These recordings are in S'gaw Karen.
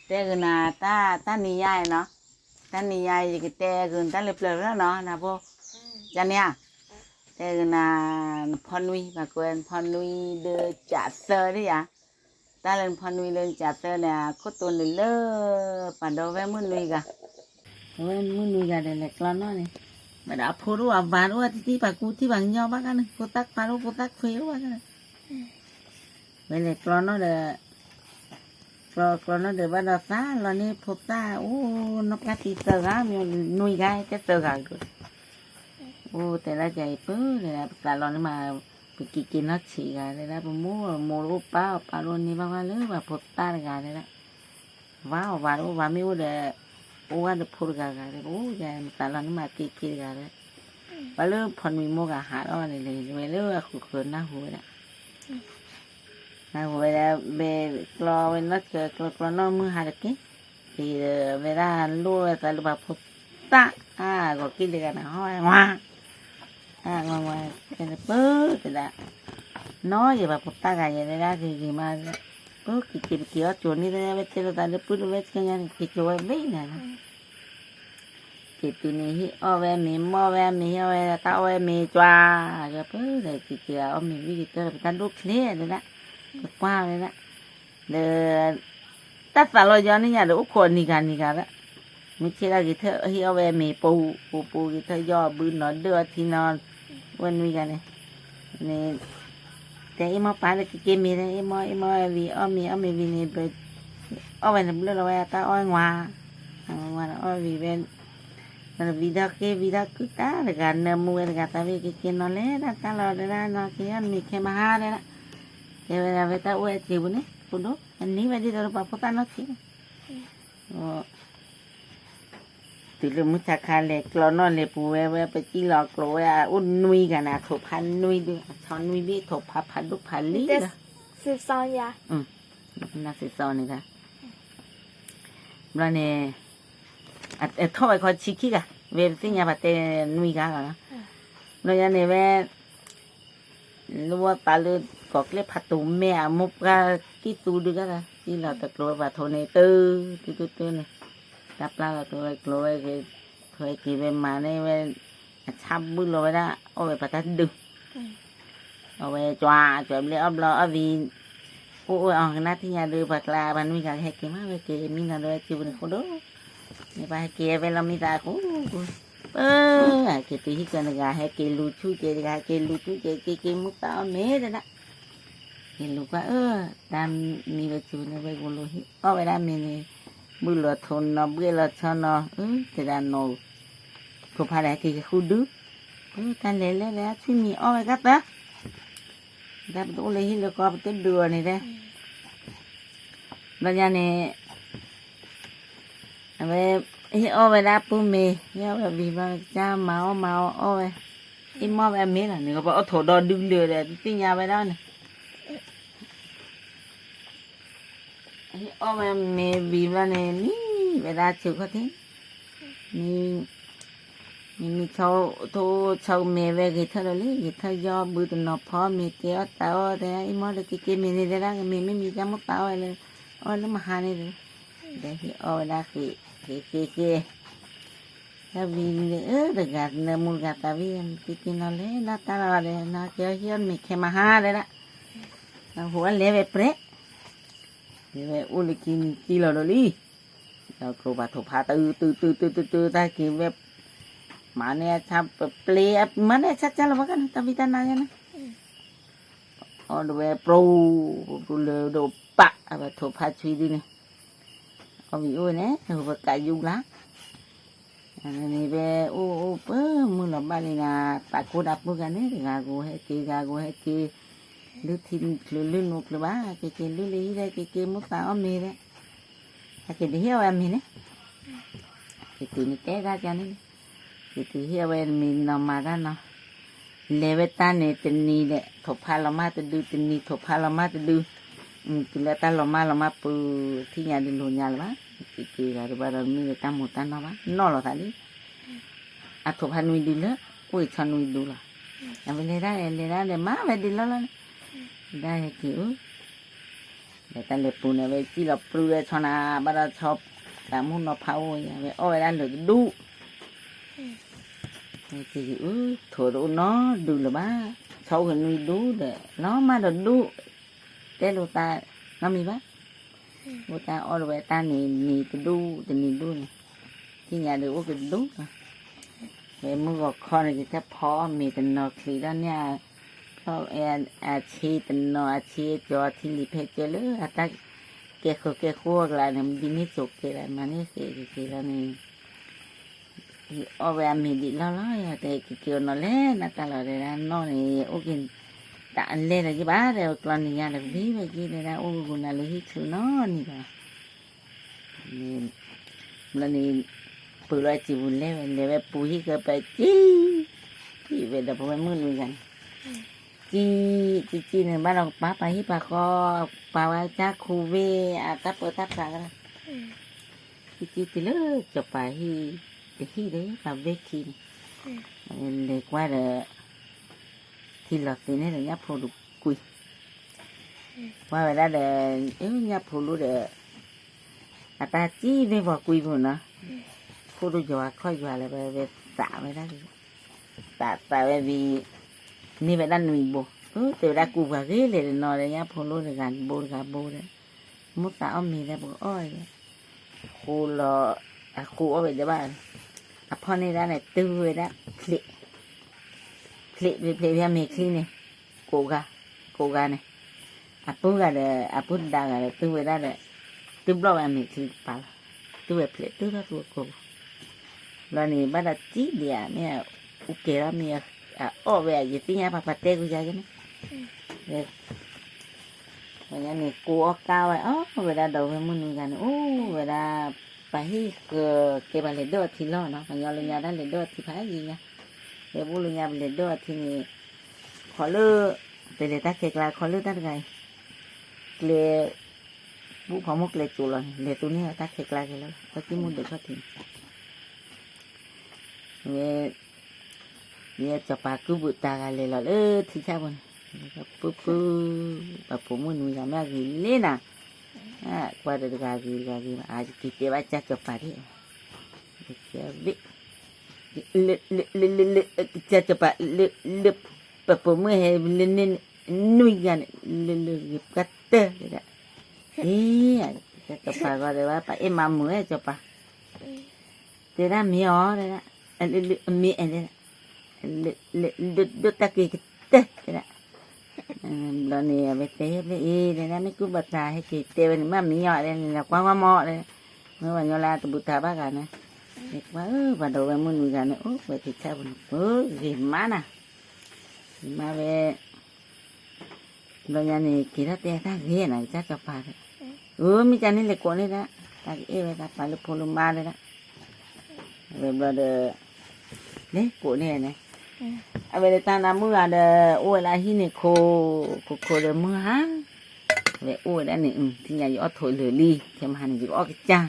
တဲဂ့ၤနၤ တၢ် တၢ်နံၤညါအံၤနီၤ, တၢ်နံၤညါအံၤ ယကတဲဂ့ၤနၤတၢ်လၢပျၢၤလီၤနီၤ နဖိ, ကန့ၣ်ဧါ, တဲဂ့ၤနၤ နဖီနွံ ပှၤကိးဝဲနဖီနွံဒီးကးသၢဒ်ယၤ, တၢ်လၢနဖီနွံလၢနကးသၢန့ၣ် အခိၣ်တိန့ၣ်လၢ ပှၤဒီးဝဲမုၢ်နွံဂၤ, ဝဲမုၢ်နွံဂၤဒီးလဲၤကျီနီၣ်န့ၣ်, ဝဲဒၣ်အဖိတအိၣ်အဝၤတအိၣ် တံၢ်တံၢ်ပှၤကူထံပှၤကညီဘၣ်ကန့ၣ် ဖိသၣ်ခွါတအိၣ် ဖိသၣ်ခွဲးအိၣ်ဘၣ်ကန့ၣ် ဝဲလဲၤကျီနီၣ်ဒီး ကျီကျီနီၣ်ဒီးဘၣ်ဒီးသးလီၤန့ၢ်ဖိသၣ် အိၣ်နီၢ်ပှၢ်သံသၢဂၤ မ့ၢ်နွံဂၤ တဲသၢဂၤကဒီး, အိၣ်တဲဒၣ်ကဲအံၤ ပၢၢ်တဲဒၣ် ပသးလီၤန့ၢ်မး ပက့ၤက့ၤနီၢ်ဆံးဂၤတဲဒၣ် ပမိၢ်မိၢ်တအိၣ်ပၢ်အီၣ်ပၢ်တအိၣ်န့ၢ်ဘၣ်ဝဲလၢပှၤဖိသၣ်တဂၤတဲဒၣ်, ဝၤအီၣ်ဝၤတအိၣ် ဝၤမ့ၢ်အိၣ်ဒီး အိၣ်ဝဲဒီးဖိတဂၤဂၤတဲ ပအိၣ်ယၤ ပသးလီၤန့ၢ်မးက့ၤက့ၤတဂၤတဲ, ပှၤလၢဖီနွံမိၢ်ဂၤဟးထီၣ်န့ၣ်လဲၤဝဲလၢအဃုာ်ဃုာ်နၢ်ဟူဝဲဒၣ် နၢ်ဟူဝဲဒၣ် ဘဲကျီဝဲနီၢ်ဆံး ကျီကျီနီၣ်မုၢ်ဟါတက့ၢ်, က့ၤဒီးဝဲဒၣ်လိၣ်ဝဲသးလၢပှၤဖိသၣ် အါဂီၤက့ၤတဂၤန့ၣ် ဟီၣ်ဝဲဝါ အါဝဲဝါ ပၢၢ်တဲဒၣ် နီၢ်ယဲၢ်ပှၤဖိသၣ်ဂၤယဲၢ်တဲဒၣ်ဂ့ၤဂ့ၤမး, ပက့ၤက့ၤပက့ၤအီၣ်ကၠိန့ၣ်တဲဝဲတဲလိာ်သးလၢပုၢ်တဝဲဆှၢညါန့ၣ် က့ၤကၠိဝဲဘ့ၣ်နၤ က့ၤတုၤန့ၣ် ဟ့ၣ်အီၣ်ဝဲမ့ၤ မီၢ်ဝဲမ့ၤ ဟ့ၣ်အီၣ်ဝဲတၢ်အီၣ်ဝဲမ့ၤ ကွၢ် ကပၢၢ်ဒီးက့ၤက့ၤအီၣ်မ့ၤဝံၤကတၢၢ်ဒီး ပတၢ်ဒိၣ်ချ့တဲဒၣ် ပကွၢ်ဝဲဒၣ် ဒီး တၢ်သးလီၤယီၤန့ၣ်ညါဒီး အိၣ်ခိးနံၤဂၤနံၤဂၤဝဲ မုၢ်ဆ့ၣ်ဒၣ်ဂ့ၤထၢၣ်ဟ့ၣ်အီၣ်ဝဲမ့ၤပူၤ ပူၤပူၤဂ့ၤထၢၣ်ယီၢ်ဘုနီၤဒၢၣ်အီထံနီၤ ဝဲနွံဂၤန့ၣ် န့ၣ် တဲအ့ၣ်မီၢ်ပၢ်လၢကက့ၤမ့ၤ အ့ၣ်မီၢ် အ့ၣ်မီၢ်ဝံၤ အီၣ်မ့ၤ အီၣ်မ့ၤဝံၤန့ၣ် အီၣ်ဝဲန့ၣ်ဘျၢၣ်လီၤဝဲတၢ်အီၣ်ဝဲ ဝဲအီၣ်ဝံၤဝဲ ဝံၤဒီးက့ၤဝံၤဒီးကုၢ်တၢ်တဂၤ နၢမူဝဲတဂၤ သးဝံၣ်ကက့ၤနီၤလဲၤဒၣ်တၢ်လီၤတဲဒၣ်နီၤ က့ၤအီၣ်မ့ၤခဲမဟါတဲဒၣ် တဲဝဲဒၣ်ဝဲတၢ်အိၣ်ဝဲစ့ပူၤန့ၣ် ဖိဒိၣ် အနံၤဝဲဒ်သိးဒီးပှၤဖိသၣ်နီၢ်ဆံး တုၤလၢမုၢ်ဆါခါလဲၤကျီနီၣ်လဲၤပူၤဝဲ ဝဲပစံၣ်လီၤကျိၤဝဲ အအိၣ်နွံဂၤန့ၣ် အထိးဖါနွံဒု အဆီနွံဘ့ၣ် ထိးဖါဖးဒိၣ်ဖးလံလီၤ နစံးစီန့ၣ် ဘျီန့ၣ် ထီၣ်ဝဲခီဆံခံဂၤ ဝဲပသ့ၣ်ညါပှၤတဲနွံဂၤလီၤ ဘျီညါန့ၣ်ဝဲ လၢဝဲပာ်လၢ ကီၢ်ကျဲဖးတိၤမဲအမိၢ်ပှၢ်ကံၢ်သူဒုဂၤ စံၣ်လီၤတကျိၤဝဲပှၤထိးန့ၣ် တၢ်တၢ်တၢ်န့ၣ် တၢ်ပျၢ်လီၤတဝဲကျိၤဝဲ ထွဲက့ၤဝဲမၤန့ၢ်ဝဲ အဆၣ်ဘုၣ်လီၤဝဲဒၣ် အီၣ်ဝဲပှၤတၢ်ဒုး အဝဲကွၢ်ကွၢ်ဘျဲၣ်အီၣ်ဘျီအီၣ်ဝံၤ အိၣ်အိၣ်အီၤကနၣ်ထံၣ်ညါဒီး ပှၤကျါပှၤနွံဂၤဟဲက့ၤမး ဝဲက့ၤမံနီၤဒီးဝဲစုပူၤန့ၣ်ဃိဒီး မ့ၢ်ပှၤဟဲက့ၤဝဲလီၤမံသးအဃိ ပၢ က့ၤတုၤဟံၣ်ကၢတဂၤ ဟဲက့ၤလူၤဆူၣ်က့ၤတဂၤ ဟဲက့ၤလူၤဆူၣ်က့ၤ က့ၤက့ၤမူသးအီၣ်မ့ၤတဒၣ် က့ၤလူၤကွၢ်အၢ တၢ်မံဝဲစုပူၤန့ၣ် ဝဲကလိဟံၣ်အီၣ်ဝဲဒၣ်မ့ၤန့ၣ် ဘုၣ်လီၤထိးနီၤ ဘှဲၣ်လီၤဆီနီၤ အၢ တဒၣ်နီၤ ထိးဖါဒီးဟဲက့ၤကဃုဒု တၢ်လဲၤလဲၤလဲၤဆူမံၤအီၣ်ဝဲကတၢၢ် တၢ်ပတအိၣ်လၢဟံၣ်လၢဃီပတဒုးအီၤန့ၣ်တဲ ဘျီညါန့ၣ် အဝဲ ဟ့ၣ်အီၣ်ဝဲဒၣ်ပုၢ်မ့ၤ ဟ့ၣ်အီၣ်ဝဲဝံၤဘျီကစၢ်မၤအီၣ်မၤအီၣ်အီၣ်ဝဲ ဟ့ၣ်မီၢ်ဝဲအမ့ၤလီၤန့ၣ် ပှၤအီၣ်ထိးဒီဒုလၢာ်ဒီး တသ့ၣ်ညါဝဲဒၣ်န့ၣ် ဟ့ၣ်အီၣ်ဝဲမ့ၤဝံၤဘျီန့ၣ် မံဝဲဒၣ်ဆၢခီၣ်ထံး မံ မံမံဆိ ထိဆိမဲာ်ဝဲဂ့ၤထၢၣ်လီၤလံ ဂ့ၤထၢၣ်ယီၢ်ဘုတနီၤဖီမ့ၤကဲအီၣ်တၢ်အီၣ်တဲ အံၤမီၢ်ဒီးက့ၤက့ၤမ့ၤန့ၣ်တဲဒၣ် မ့ၤမ့ၢ်မံၤကၢ်မိၢ်သးအီၣ်ဝဲလၢ အီၣ်လၢမဟါန့ၣ်ဒီး ဒီးဟ့ၣ်အီၣ်ဝဲဒၣ်ဃ့ ဃ့ဃ့ဃ့ တၢ်ဝံၤန့ၣ် အၢ တဂၤနၢမူတဂၤသးဝံၣ် က့ၤက့ၤနီၤလဲၤဒၣ်တၢ်လီၤဒီး နီၤက့ၤအီၣ်ဟံၣ်အီၣ်မ့ၤခဲမဟါတဲဒၣ် ဟိဝဲလဲၤဝဲပြဲး ဝဲအိၣ်လၢခံနံၤကံလီၤဒီးလံ ဒီးကျိၤပှၤထိးဖါတုၤတုၤတုၤတုၤတုၤတုၤ တၢ်က့ၤဝဲ မၤန့ၢ်အဆၣ်ပျ့ မၤန့ၢ်အဆၣ်ကၢ်လီၤဘၣ်ကန့ၣ် တၢ်ဝံတၢ်နါယါန့ၣ် အီၣ်ဒၣ်ဝဲပြိ ပြိလၢဒိးပာ် အဝဲထိးဖါဆွံဒုန့ၣ် အီၣ်ဝံၤအိၣ်န့ၣ် ဟိဝဲကးယူၤလၢ် န့ၣ်ဝဲ အိၣ်အိၣ်ပၢ်မုၢ်လီၤဘၣ်လံနၤ ပာ်ကိၢ်ဒၣ်ပုၢ်ဂၤန့ၣ် တဂၤဂိၤဟဲက့ၤ ဂၤဂိၤဟဲက့ၤ လုၢ်ထံချၢလုၢ်နိချၢဘၣ် က့ၤက့ၤလုၢ်လၢဟံၣ်ဒီး က့ၤက့ၤမူသးအီၣ်မ့ၤဒီး ဟဲက့ၤတဟ့ၣ်အဝဲအမ့ၤန့ၣ် က့ၤတုၤန့ၣ်တဲဒၣ်ကန့ၣ် က့ၤတုၤဟ့ၣ်အဝဲမ့ၤနီၤမၤတၢ်နီၤ လဲၤဝဲတၢ်န့ၣ်တနံၤဒီး ထိးဖါလီၤမၢ်တဒု တနံၤထိးဖါလီၤမၢ်တဒု တုၤလၢတၢ်လီၤမၢ်လီၤမၢ်ပူၤ ထံၣ်ညါဒုးလိာ်ညါလၢၤဘၣ် က့ၤက့ၤဂၤတဘၣ်ဒီးမ့ၢ်လၢတၢ်မိၢ်တၢ်နီၢ်ဘၣ် နီၢ်လီၤသးလံ အထိးဖါနွံဒုလၢ အိၣ်အံၤဆီနွံဒုလီၤ အဝဲလဲၤဒၣ်လဲၤဒၣ်ဒီးမၤဝဲဒ်လီၢ်လီၢ်န့ၣ် ဒၣ်ဟဲက့ၤအိၣ် တၢ်လဲၤပူၤန့ၣ် ဝဲစံၣ်လီၤပြူဝဲဆီနၤ ဘၣ်ဒီးဆီ တၢ်မူနီၤဖးအိၣ်ယၤ ဝဲအီၣ်ဝဲဒၣ်လၢတဒူၣ်, ဝဲက့ၤအုးထိးတအိၣ်နီတဒူၣ်လၢၤဘၣ်, ဆီအိၣ်ကနွံဒူၣ်ဒီး လီၤမၢ်ဒီးဒူၣ်, တဲလိာ်သးနီတမံၤဘၣ်, အိၣ်တၢ်အီၣ်ဒီးဝဲတၢ်န့ၣ် နံၤတဒူၣ်တနံၤဒူၣ်န့ၣ်, သ့ၣ်ညါဒီးအိၣ်ကဒူၣ်လီၤ, ဝဲမုၢ်ဂီၤခီန့ၣ် က့ၤတၢ်ဖီအီၣ်မ့ၤတနီၤချံးဒီးန့ၣ် ဖျီၣ်ဝဲအဆ့တနီၤ အဆ့ကၠီထံလံၤဖဲကၠၢလၢအတၢ်ကဲဃုာ်ကဲဃုာ်အကျါန့ၣ် ဒ်န့ၣ်စိၤကဲလၢမၤန့ၢ်ဃ့က့ၤက့ၤလီၤန့ၣ်, အီၣ်ဝဲအမ့ၤဒံးလီၢ်လီၢ်ယၤ တဲက့ၤက့ၤအီၤနီၤလဲၣ်နတၢ်လီၤတဲဒၣ်နီၢ်န့ၣ် အိၣ်က့ၤတၢ်အလဲၢ်လၢၤက့ၤဘၣ် တဲဝဲကျီနံၤညါဒီး ဝံၤဝဲက့ၤတဲဒၣ် အိၣ်ဂူၤဂူၤနၤလၢဟံၣ်ချုးနီတနံၤဘၣ် ဘျီန့ၣ် ပၢၤလီၤအစံာ်ပူၤလဲၤဝဲ လဲၤဝဲပူၤဟံၣ်ဃၢၤပၢၤကံ, ဟံၣ်ဝဲဒီးပဝဲမုၢ်နွံဂၤန့ၣ်, ကံ, ကံကံန့ၣ် ဘၣ်ဒီးပာ်ပာ်ဟံၣ်ပာ်ဃီ, ပာ်ဝဲကၢ်ခူဝ့ၢ် အတၢ်ပၢတၢ်ပြးကဒီး, ကံကံတုၤလၢစီၤပၤဟံၣ်, တဟံၣ်ဒီးပှၤဝ့ၢ်ခံန့ၣ်, လဲၤကွၢ်ဒီး ထံလီၤသ့န့ၣ်ဒီးညၣ်ဖိလူၤကွံ, ကွၢ်ဝဲဒၣ်ဒီး, ညၣ်ဖိလူၤဒီး, အတၢ်စံၣ်မ့ၢ်ပှၤကွံပူၤနီၤ, ခိၣ်ဒိၣ်ယွၤခီၣ်ယွၤလၢဝဲသးဝဲဒၣ်, သးသးဝဲဝံၤ, န့ၢ်ဝဲဒၣ်နွံဘိ, တဲဝဲဒၣ်ကူပှၤဂ့ၤလဲၣ်တနီၤဒီး ညၣ်ဖိလူၤတဂၤဘိတဂၤဘိဒီး, မိၢ်သးအီၣ်မ့ၤလၢပကအီၣ်, ဃိလီၤ, အဃိအီၣ်ဝဲဒၣ်ဘၣ်, အဖီၣ်န့ၢ်ဒၣ်န့ၣ် တုၤဝဲဒၣ်, ဖျဲး ဖျဲးဖျဲးဖျဲးမ့ၤချံန့ၣ်, ကိးဂၤ, ကိးဂၤန့ၣ်, အပုၢ်ဂၤဒီး အပုၢ်တဒါဂၤဒီး တုၤဝဲဒၣ်ဒီး, တုၤဘျီၣ်ဝဲအမ့ၤချံတပၤလီၤ, တုၤဝဲဖျဲးတုၤထီၣ်သူအကိာ်ပူၤ, ဘျီန့ၣ် ဘၣ်ဒီးစံၣ်ဒံးဧါ မ့ၢ်အူကဲၤထီၣ်မ့ၢ်အအီၣ်ဝဲ ယသ့ၣ်ညါပှၤပှၤတဲကူယၤယဲန့ၣ်, ဝဲညါန့ၣ်ကိးအီၣ်ကါဝဲ အီၣ်ဝဲဒၣ်ဒီးဝဲမုၢ်နွံဂၤန့ၣ် အိၣ်ဝဲဒၣ်, ပှၤဟ့ၣ်ဃၢၤကဲပှၤလဲၤဒိၣ်အထံလီၤနီၤ ပှၤညီလၢညါတၢ်လဲၤဒိၣ်အထံဖးယံၤညါ, ဝဲဘူၣ်လၢညါပလဲၤဒိၣ်အထံန့ၣ်, ခီလၢ, ပလဲၤတၢ်ခဲကျါခီလၢတၢ်တဂၤအံၤ, ကျဲ, ဘူၣ်ဖီမိၢ်ကျဲစိၤလီၤန့ၣ် လဲၤသူန့ၢ်တၢ်ခဲကျါကဲလီၤ ခီၣ်ကံၣ်မူဒုးခီၣ်ထံးန့ၣ် ဝဲ, ယဲစီၤပၤကုၢ်ဘုးတၢ်ဂၤလဲၤလီၤလၢထံဆၣ်ပူၤန့ၣ်, ပုၢ်ပုၢ်, ပှၤပိာ်မုၣ်နွံဂၤမ့ၢ်အဂ့ၤလဲၣ်နၤ, ကွၢ်ဒီးတဂၤဂ့ၤတဂၤဂ့ၤဘၣ် အက့ၤတဲဘၣ်ကၢ်စီၤပၤဒ်, လၢ, လၢ, လၢ, လၢ, ကၢ်စီၤပၤ, လၢ, လၢ, ပှၤပိာ်မုၣ်ဟဲလၢန့ၣ်, နွံဂၤန့ၣ်, လၢ, လၢ, ဂ့ၤပှၤတၢၢ်တဲဒၣ်, အ့, ကၢ်စီၤပၤဂီၢ်ဒီးဘၣ် ပှၤအဲၣ်မးမုာ်ဝဲစီၤပၤ တဲဒၣ်မ့ၢ်အီၤ, မ့ၢ်အဲၣ်, ဒိၣ်တၢ်က့ၤကတၢၢ်တဲဒၣ်, ဘျီန့ၣ် အဝဲတဲဖဲအံၤ တဲဒၣ် မ့ၢ်ကူဘၣ်တၢ်ဟဲက့ၤတဲဝဲန့ၣ် မ့ၢ်မ့ၢ်အီၤလဲၣ် လဲၤကွၢ်ကွၢ်မ့ၢ်လဲၣ်, မ့ၢ်ပှၤညီလၢတဘူၣ်တၢ်ဘၣ်ဂၤန့ၣ်, ကွၢ်ဧၢ ပှၤဒီးဝဲမုၢ်နွံဂၤန့ၣ် အိၣ်ဝဲထံဆၣ်ပူၤန့ၣ် ဂ့ၤမးနၤ, ဂ့ၤမးဝဲ ဘျီညါန့ၣ် က့ၤထီၣ်တဲတၢ်ဂ့ၤနၤ ကစၢ်စီၤပၤဒီး, အၢ မ့ၢ်ကန့ၣ်လဲၤကိးန့ၢ်ဒၣ်, တၢ်ကအဲၣ်ဝဲတၢ်ပာ်လၢဖိလၢမါဒၣ်, ဝဲဘျီဒီး, လဲၤကိးန့ၢ်န့ၣ်, အဝဲဒၣ်တၢ်နါမုၢ်ဂၤဒီး အိၣ်ဝဲလၢအဟံၣ်န့ၣ်ခိၣ်, ခိၣ်ခိၣ်ဒီးမုၢ်ဟါ, ဝဲအိၣ်ဝဲဒၣ်န့ၣ် ထံၣ်ညါယအီၣ်ထိးလၢာ်လံ ခဲမဟါန့ၣ် ယကအီၣ်ကစၢ်,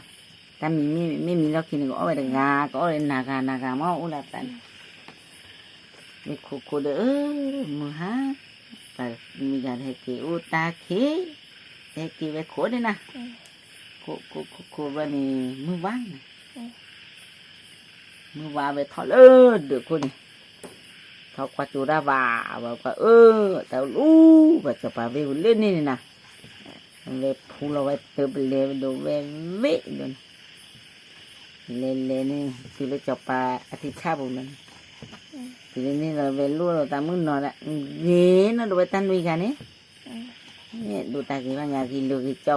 တၢ်မံၤမ့ၢ်မံၤလီၢ်ခံန့ၣ် ကအီၣ်ဝဲတဂၤ ကအီၣ်ဝဲနၤဂၤနၤဂၤမ့ၢ်အိၣ်လၢသးန့ၣ် မ့ၢ်ခိၣ်ခိၣ်ဒီး မုၢ်ဟါ, ပှၤမုၢ်ဂၤဟဲက့ၤအိၣ်တၢ်ခံ, ဟဲက့ၤဝဲခိၣ်န့ၣ်နၤ, ခိၣ်ခိၣ်ခိၣ်ခိၣ်ဘျီန့ၣ် မုၢ်ဝါနၤ, မုၢ်ဝါဝဲထီၣ်လၢဒၢးခိၣ်န့ၣ်, ထီၣ်ကွၢ်ကၠိဒၣ်ဘၣ်, ဝဲကွၢ်အၢ, တၢ်အိၣ်လူၤ ပှၤစီၤပၤဝ့ၢ်ပူၤလၢန့ၣ်န့ၣ်နၤ, ဝဲဖူလီၤဝဲတၢ်ပလဲၤဝဲဒိးဝဲဝ့ၢ်ဒိးန့ၣ် လဲၤလဲၤန့ၣ် တုၤလၢစီၤပၤအထံဆၣ်ပူၤလီၤန့ၣ်, တုၤလၢန့ၣ်လီၤဝဲလိၣ်လီၤတၢ်မုၣ်နီၤဒၣ် ဂ့ၤနီၢ်ဒိးဝဲတၢ်နွံဂၤန့ၣ်, ဒိးတၢ်ဂ့ၤဘၣ်ညါဂ့ၤလိၤဂ့ၤကၠီကလီၤ,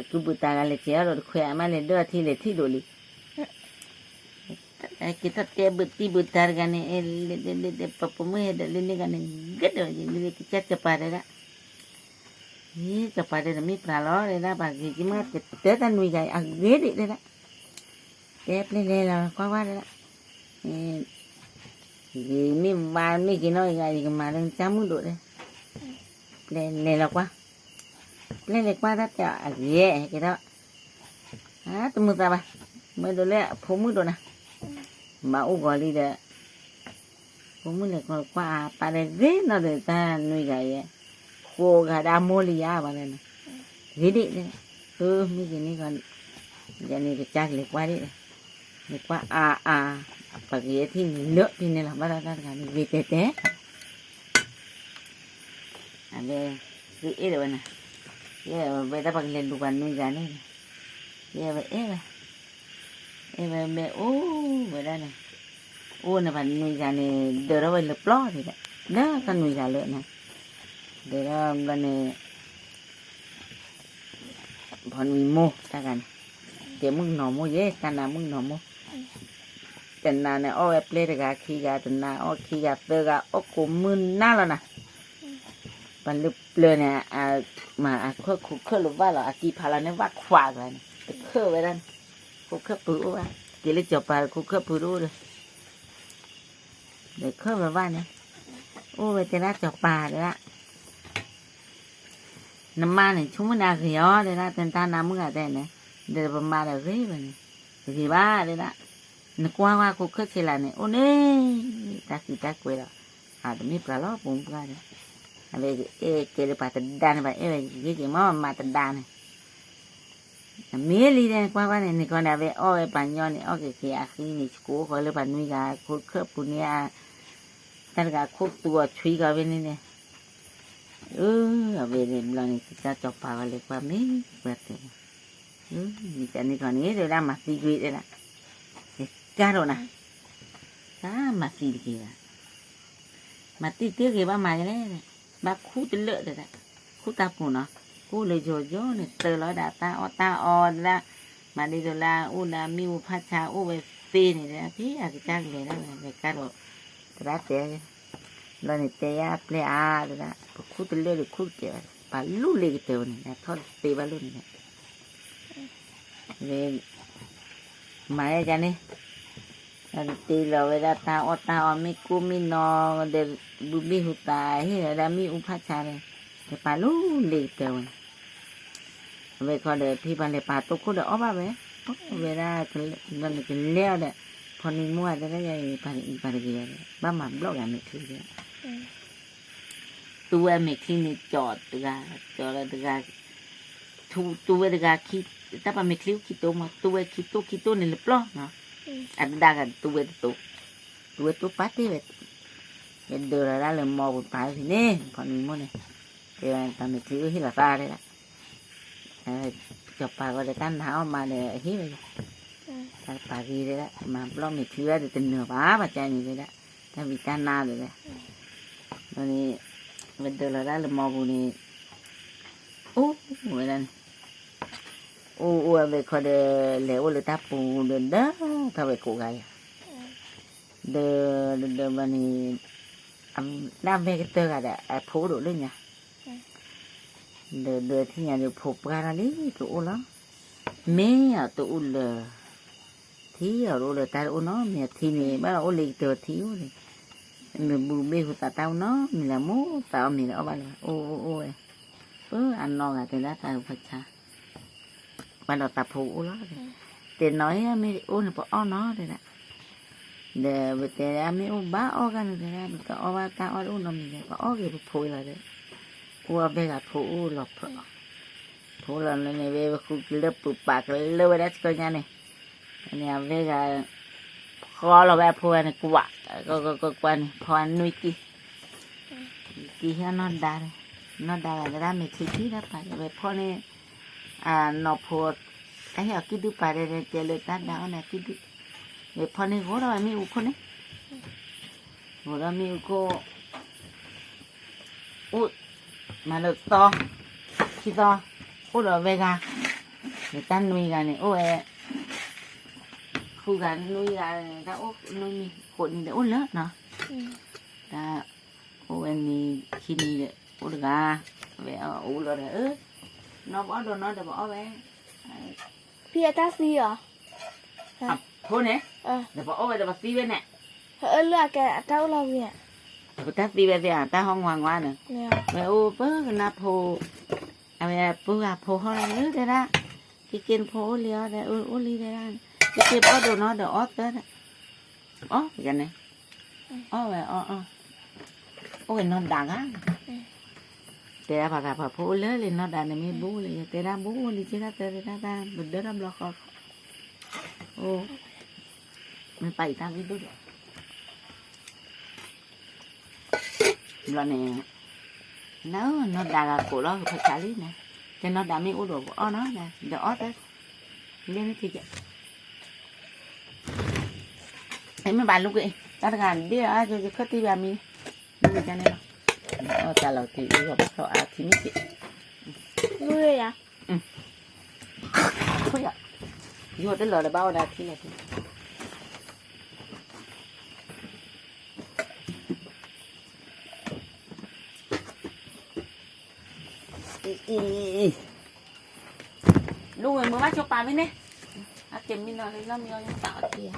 ကုၢ်ပုၢ်တၢ်ဂၤလဲၤကဲထီၣ်ဒီးတခွဲးအါမး လဲၤဒိၣ်အထံလဲၤထံၣ်ဒိးလံ က့ၤထီၣ်တဲဘုးတံၢ်ဘုးတၢ်တဂၤန့ၣ်, ပှၤပိာ်မုၣ်ဟဲဒီးလၢန့ၣ်ဂၤန့ၣ်, ဂ့ၤဒီး ကစၢ်စီၤပၤတဲဒၣ်, ဟ့ၣ် စီၤပၤတဲဒီးမ့ၢ်ပှၤလီၤတဲဒၣ်, ပှၤဂ့ၤက့ၤမ့ၢ်ကတၢၢ်တၢ်နွံဂၤအံၤ အဂ့ၤဒံးတဲဒၣ်, တဲပျဲလဲၤလီၤကွၢ်ဝဲတဲဒၣ်, ဂ့ၤမ့ၢ်ဝါမ့ၢ်က့ၤနီၢ်ဂၤ ယကမၤလၢနတၢ်မုၣ်ဒိးတဲ, ပျဲလဲၤလီၤကွၢ် ပျဲလဲၤကွၢ်တၢ်တဲအဂ့ၤဟဲက့ၤထီၣ်, တမုာ်သးဘၣ်, မ့ၢ်ဒိးလၢအဖိမုၣ်ဒိးနၤ, မၤအိၣ်ဂီၤလံဒီး, ဖိမုၣ်လဲၤကွၢ်ကွၢ်အပၢ်ဒီးဂ့ၤနီၢ်ဒီးတၢ်နွံဂၤအံၤ, ကိးဂၤဒၣ်မိၢ်လံယါဘၣ်လၢန့ၣ်, ဂ့ၤဒ့ၣ်, အမ့ၢ်ဂ့ၤန့ၣ်, ယန့ၣ်ကစၢ်ကလဲၤကွၢ်ဒ့ၣ်, လဲၤကွၢ်အါအါ, ပှၤကယဲၢ်ထံၣ်လၢဖဲန့ၣ်လီၤ ဘၣ်ဒီးတၢ်တဂၤန့ၣ် ဂ့ၤတဲတဲ အဝဲ, သုအဲၣ်ဒိးဝဲန့ၣ်, ယဲဝဲဒၣ်ပှၤကလဲၤလူၤပှၤနွံဂၤန့ၣ်, ယဲဝဲအဲၣ်ဝဲ, အဲၣ်ဝဲမ့ၢ်အိၣ်ဝဲဒၣ်န့ၣ်, အိၣ်န့ၣ်ပှၤနွံဂၤန့ၣ် ဒၢးထီၣ်ဝဲလၢပျီန့ၣ်ဒီး, လၢတၢ်နွံဂၤလၢန့ၣ်, ဒၢးထီၣ်ဘျီန့ၣ် ဖီနွံမိၢ်တၢ်ဂၤန့ၣ်, ကဲမုၣ်ကနီၤမိၢ်ယဲ တၢ်နါမုၣ်ကနီၤမိၢ်, တနၤန့ၣ် အီၣ်ဝဲပျဲၢ်တဂၤခံဂၤ, တနၤအီၣ်ခံဂၤသၢဂၤ အီၣ်ကိးမုၢ်နၤလီၤနၤ, ပှၤလၢပျၢၤန့ၣ်, မၤအခိၣ်ခူၣ်ခၢၣ်လၢၤဘၣ်လီၤ အကံဖးလီၤန့ၣ် ဘၣ်ခွးကျါန့ၣ် တခၢၣ်ဝဲဒၣ်န့ၣ်, ခူၣ်ခၢၣ်ပုၢ်အိၣ်ဘၣ်, က့ၤလၢစီၤပၤဒီးခူၣ်ခၢၣ်ပုၢ်တအိၣ်ဒီး လဲၤခၢၣ်ဝဲဘၣ်န့ၣ်, အိၣ်ဝဲတဲဒၣ်စီၤပၤတဲဒၣ်, နမါန့ၣ် ဆိကမိၣ်န့ၣ်အဂ့ၤအီၤတဲဒၣ် တၢ်နါမုၣ်ဂၤတဲန့ၣ်, ဒီးပမါဒီးဂ့ၤဝဲန့ၣ်, တဂ့ၤဘၣ်တဲဒၣ်, နကွၢ်ဝဲခူၣ်ခၢၣ်ဆ့လးန့ၣ် အိၣ်န့ၣ်, တၢ်သံတၢ်ကွဲးလီၤ, အတမ့ၢ်ပှၤလီၤ ပူၤပှၢ်ဒီး, အဝဲအဲၣ်ကဲလၢပှၤတဒါန့ၣ် ပှၤအဲၣ်ဝဲဂ့ၤက့ၤမ့ၢ်မါတဒါန့ၣ် မ့ၢ်လံဒီး ကွၢ်ကွၢ်န့ၣ် န့ၣ်ခီန့ၣ် အဝဲအီၣ်ဝဲပှၤညီန့ၣ် အီၣ်က့ၤက့ၤအဃံန့ၣ် ဆှိဃီၤလၢပှၤနွံဂၤ ခိၣ်ခၢၣ်ပူၤန့ၣ်, တၢ်တဂၤခိၣ်သူအီၤဆွံဃီၤဖဲန့ၣ်န့ၣ်, အဝဲန့ၣ်ဘျီန့ၣ် တၢ်စီၤပၤဝဲလဲၤကွၢ်မ့ၢ်ပှၤတဲ, မ့ၢ်တၢ်န့ၣ်ခီန့ၣ် တဲဝဲဒၣ်မၤသံကွံာ်တဲဒၣ်, ကါဒိၣ်နၤ, တၢ်မၤသံတက့ၢ်ဘၣ် မၤသံတ့ၢ်ဂ့ၤဘၣ်မၤယလဲၣ်, ဘၣ်ခူၣ်တလၢာ်တဲဒၣ်, ခူၣ်တၢ်ပူၤနီၤ, ခူၣ်လၢယိာ်ယိာ်န့ၣ် တၢ်လီၤဝဲဒၣ်တၢ်အီၣ်တၢ်အီတဲဒၣ်, မၤဒ်သိးလၢအိၣ်ဒီးမ့ၣ်အူဖးဆါအိၣ်ဝဲသ့န့ၣ်တဲဒၣ်, ဖဲအကစၢ်ကလဲၤဒၣ်ဝဲ လဲၤကါဒီး, သရၣ်တဲ, လီၤန့ၣ်တဲယၤပျဲၢ်အါတဲဒၣ်, ပခူၣ်တလၢာ်ဒီးခူၣ်တကဲးဘၣ်, ပာ်လူၢ်လ့ၤကတၢၢ်ဝဲန့ၣ် ထီၣ်တသ့ဘၣ်လိၣ်န့ၣ် မၤယကန့ၣ်, ဒီးတ့လီၤဝဲဒၣ်တၢ်အီၣ်တၢ်အီမ့ၣ်ကိၣ်မ့ၣ်နီၤဒီး, ဘုဘ့ၣ်ဟူသးဟ့ၣ်လီၤဝဲဒၣ်မ့ၣ်အူဖးဆါဒီး, ဒီးပာ်လူၢ်လ့ၤကတၢၢ်ဝဲန့ၣ်, အဝဲခီဒီး ဖံပှၤလဲၤပာ်တိခိၣ်ဒီးအီၣ်ဘၣ်ဝဲ, အဝဲဒၣ်, ဒီးနကလဲၤအီၤဒီး, ဖီနံၤမိၢ်အတဲဒၣ်ယၤအံၤ ပာ်တဂ့ၤယၤဒီး ဘၣ်မၤဘျီၣ်ဂၤမဲာ်ချံဒီး သူဝဲမဲာ်ချံန့ၣ်ကၠီတဂၤ, ကၠီလၢတဂၤ, သူဝဲတဂၤ, တၢ်ပာ်မဲာ်ချံအိၣ်ခံတိၢ်မး သူဝဲခံတိၢ်ခံတိၢ်န့ၣ်လၢပျီနီၤ, အတဒါဂၤသူဝဲတတိၢ်, သူဝဲတိၢ်ပာ်တ့ၢ်ဝဲ, ယဒၢလီၤဒၣ်လၢမီပူၤပာ်ဖဲန့ၣ် ဖီနံၤမိၢ်န့ၣ်, တဲဝဲပာ်မဲာ်ချံအိၣ်ဟ့ၣ်လီၤသးတဲဒၣ် စီၤပၤဂီၢ်ဒီးတၢ်နါအီၣ်မးဒီးဟ့ၣ်ဝဲ, တၢ်တပာ်ဂ့ၤတဲဒၣ် မၤဘျီၣ်မဲာ်ချံဝဲဒီးတနၢၤဘၣ် ဘၣ်ကန့ၣ်တဲဒၣ်, တၢ်ဝံတၢ်နါဒီး, ဒီးန့ၣ်, ဝဲဒၢလီၤဒၣ်လၢမီပူၤန့ၣ်, အိၣ်ဝဲဒၣ်န့ၣ်, အိၣ်အိၣ်ဝဲခီဒီး, လဲၤအိၣ်လၢတၢ်ပူၤဒီးဒၢထီၣ်ဝဲကိးဂၤယၤ ဒီး, ဒီးဘၣ်န့ၣ်, ဒၣ်ဝဲကတၢၢ်ဂၤဒီး အဖိအိၣ်ဒိၣ်လၢညါ, ဒီးဒၢထံၣ်ညါဒီးဖိပှၢ်ထီၣ်လံကအိၣ်လီၤ, မ့ၢ်အတအိၣ်လၢၤ, ထံအီၤတအိၣ်လၢၤတၢ်တအိၣ်နီတမံၤ ထံန့ၣ် ဘၣ်လီၤအိၣ်လၢကတၢၢ်ထံအိၣ်န့ၣ်, မ့ၢ်ဘုဘ့ၣ်ဟူသးတၢ်အိၣ်နီတမံၤလၢမိၢ်သးအီၣ်မ့ၤလၢအီၣ်ဘၣ်လၢၤဘၣ် အိၣ်အိၣ်အိၣ်ဝဲ, အနီၢ်ဂၤတဲဒၣ်တၢ်ဂုၤဖးဆါ ပှၤဒီးသးဖိကအိၣ်လီၤ, တဲနီၤအံၤမ့ၢ်အိၣ်န့ၣ်ပအီၣ်နီၤတဲဒၣ်, ဒီးပတဲဒၣ်မ့ၢ်အိၣ်ဘၣ်အီၣ်ဂၤန့ၣ်တဲဒၣ် ပကအီၣ်ဘၣ်တၢ်အီၣ်တအိၣ်နီတမံၤဒီး ပအီၣ်က့ၤပဖိလီၤဒီး, အိၣ်အဘဲဂၤဖိအိၣ်လီၤဖျိ, ဖိလီၤလၢန့ၣ် ဝဲဝဲဃုကလၢပူၤပာ်ကလၢဝဲဒၣ်ဆှၢညါန့ၣ်, န့ၣ်အဝဲဂၤ ဖီလီၤဝဲအဖိဝဲန့ၣ်ကွၢ်, ကွၢ်ကွၢ်ကွၢ်န့ၣ် ဖီနွံကံၢ်, ကံၢ်ဟဲနီၢ်ဒါ, နီၢ်ဒါဂၤတဒၣ်မဲာ်ချံခံဒၣ်ပာ်ဝဲဖီန့ၣ်, နီၢ်ဖိ, အဟဲအီၤကံၢ်ဒုၣ်ပာ်ဒီးကဲလၢတၢ်ဒါအီၣ်န့ၣ်ကံၢ်ဒုၣ်, ဝဲဖီန့ၣ်ဂီၤထီၣ်ဝဲမ့ၣ်အူခိၣ်န့ၣ်, ဂီၤဒီးမ့ၣ်အူခိၣ် အိၣ်, မၤလၢသီ, ခံသီ, အိၣ်ဒီးဝဲဂၤ, တၢ်နွံဂၤန့ၣ် အိၣ်ဝဲ, ဃုဂၤနွံဂၤ, တၢ်အိၣ်နွံနံၤ ဃိးနံၤဒီးအိၣ်လၢာ်နီၤ, တၢ်အိၣ်ဝဲနံၤခံနံၤဒီး အိၣ်တဂၤ, ဝဲအိၣ်လီၤဒီး, နီၢ်ပအီၣ်ဒိးနီၢ်ဒီးပအီၣ်ဝဲ ဖံအတၢ်သံအီၤ, အဖိန့ၣ်, ဒီးပအီၣ်ဝဲဒီးပသံဝဲန့ၣ်, အၢလၢအကဲအတၢ်အိၣ်လီၤဝံၤ, ပတၢ်သံဝဲသ့ၣ်ဧါ တၢ်ဟီၣ်ငွးငွးန့ၣ်, ဝဲအိၣ်ပၢကနၢ်ဖိ, အဝဲပှၤဂၤဖိဟီၣ်လီၤလၢတဲဒၣ်, က့ၤက့ၤနဖိအိၣ်လံအီၤဒီး အိၣ်လံတဲဒၣ်, က့ၤက့ၤပအီၣ်ဒိးနီၢ်ဒီးအီၣ်သၢဒၣ်, အီၣ်န့ၣ်, အီၣ်ဝဲအီၣ်အီၣ်, အိၣ်ဝဲနီၢ်ဒါဂၤ, က တဲဒၣ်ပှၤဂၤပှၤဖိအိၣ်လၢလံနီၢ်ဒါန့ၣ်မ့ၢ်ဘူးလံ ယတဲဒၣ်ဘူးလံ က့ဒၣ်တၢ်တဲဒၣ်တၢ် ပဒၢထီၣ်ဘျီဃီ အိၣ် မ့ၢ်ပာ်အံၤတၢ်ဂံၢ်ဒိၣ်ဒီး ဘျီန့ၣ် နနီၢ်ဒါဂၤကိးလီၤ ဖဆါလံန့ၣ် တဲနီၢ်ဒါမ့ၢ်အိၣ်ဒီးပအီၣ်နီၤ ဒီးအီၣ်တၢ် လ့ၣ်မ့ၢ်က့ၤကဲ အဲ မ့ၢ်ဘၣ်လူက့ၤ တၢ်တဂၤဒ့ၣ်အါ ယခၢၣ်တံၢ်ဘၣ်မံၤ မ့ၢ်ကန့ၣ်လီၤ အီၣ်တၢ်လီၤက့ၤ အီၣ်ဘၣ်ထီၣ်အါထံမ့ၢ်က့ၤ လူရယါ ခွယါ ယိၤတလီၤလၢဘၣ်အီၣ်ဒၣ်ထံလီၤ အံၤ လူဝဲမ့ၢ်ဘၣ် ဆိပာ်မ့ၢ်န့ၣ် အက့ၤမံနီၤလၢလီၢ်မံအီၤ ယသးအက့ၤ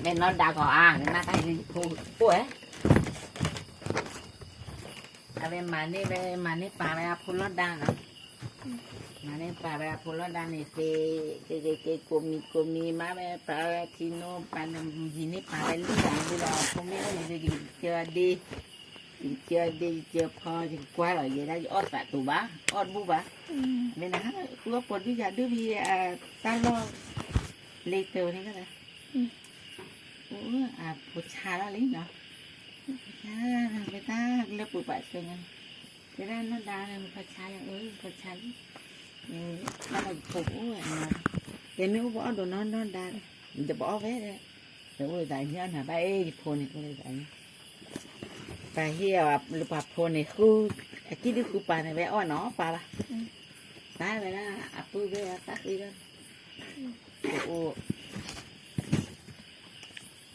မ့ၢ်နီၢ်ဒါကီးအါ နမ့ၢ်တၢ်ဟံးဖိအိၣ်ဝဲ အဝဲမၤန့ၢ်ဝဲ မၤန့ၢ်ပာ်ဝဲအဖိလီၢ်ဒါနီၤ မၤန့ၢ်ပာ်ဝဲအဖိလီၢ်ဒါန့ၣ် က့ၤ က့ၤ က့ၤ ကိးမံၤ ကိးမံၤ မၤဝဲပာ်ဝဲထံနိ ပာ်နဟံးန့ၢ်ပာ်ဝဲလံ တၢ်ဒ်လီၤ ဖိမ့ၢ်အိၣ်န့ၣ် ယကစၢၤဒ့ ယကစၢၤဒ့ ယကစၢၤဖီ ယကကွၢ်လီၤ ယဲဒၣ်ယအီၣ်သးတူာ်ဘၣ် အီၣ်တဘူၣ်ဘၣ် မ့ၢ်နဟါ ဃုအီၣ်ပိာ်ဒုၣ်ယၤဒုၣ်ဖံ တၢ်လီၢ် လ့တၢ်န့ၣ် အိၣ် အဖိဆါလီၤလံနီၤ ဖဆါလၢပှၤပာ်ဆၢညါန့ၣ် တဲဒၣ်နီၢ်ဒါလၢဖဆါလီၤ အၢ ဖဆါလံ ဘၣ်လီၤဖိအိၣ်ဝဲနီၤ တဲမ့ၢ်အိၣ်ပအီၣ်ဒိးနီၢ်နီၢ်ဒါ တပအီၣ်ဝဲ တအိၣ်သးညါနၤဘၣ်အ့ၣ် ယဖိန့ၣ် အိၣ်လၢသးညါ ပှၤဟ့ၣ်အီၤလၢပှၤဖိန့ၣ် ဃု အကံၣ်ဒုၣ်ဃုပၤန့ၣ် ဝဲအီၣ်နီၤပာ်ဘၣ် တၢ်ဝဲဒၣ် အပုၢ်ဝဲၢ်အတၢ်ဃံလီၤ ပအိၣ်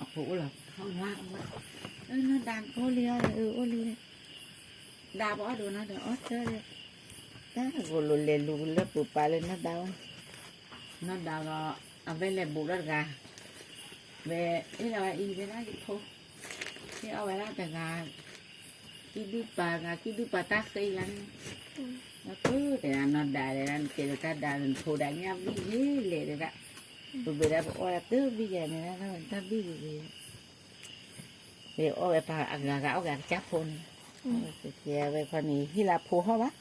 အဖိအိၣ်လီၤ ဟီၣ်ဝါ အဝါ နီၢ်ဒါဖိလံအီၤ အၢ အိၣ်လံ ဒါပအီၣ်ဒိးနီၤဒီးအီၣ်ဆၢဒီး တၢ်ဂိၢ်လိာ်လဲၤလူၤလၢပူၤပာ်လၢနီၢ်ဒါဝဲ နီၢ်ဒါလီၤ အဝဲလဲၤဘူးထီၣ်တဂၤ ဝဲ အ့ၣ်လီၤဝဲအံၤဝဲဒၣ်ယဖိ ဟ့ၣ်အီၣ်ဝဲဒၣ်တဂၤ ကံၣ်ဒုၣ်ပာ်ဂၤ ကံၣ်ဒုၣ်ပာ်တၢ်ဃံလၤန့ၣ် အပုၢ်တဲဒၣ်နီၢ်ဒါတဲဒၣ် နတဲလၢတၢ်ဒါ နဖိဒါညၣ်ဘံၣ်ယ့လဲၣ်တဲဒၣ် ပဘၣ်ဒၣ်ပအီၣ်ဒၣ်တဘံၣ်ယၤန့ၣ် တၢ်ဘံၣ်ဂ့ၤဂ့ၤ ပအီၣ်ဝဲပှၤအဂၤဂၤအီၣ်ဂၤကစၢ်ဖိန့ၣ် ကဲဝဲခီန့ၣ် ဟ့ၣ်လၢဖိဟီၣ်ဘၣ်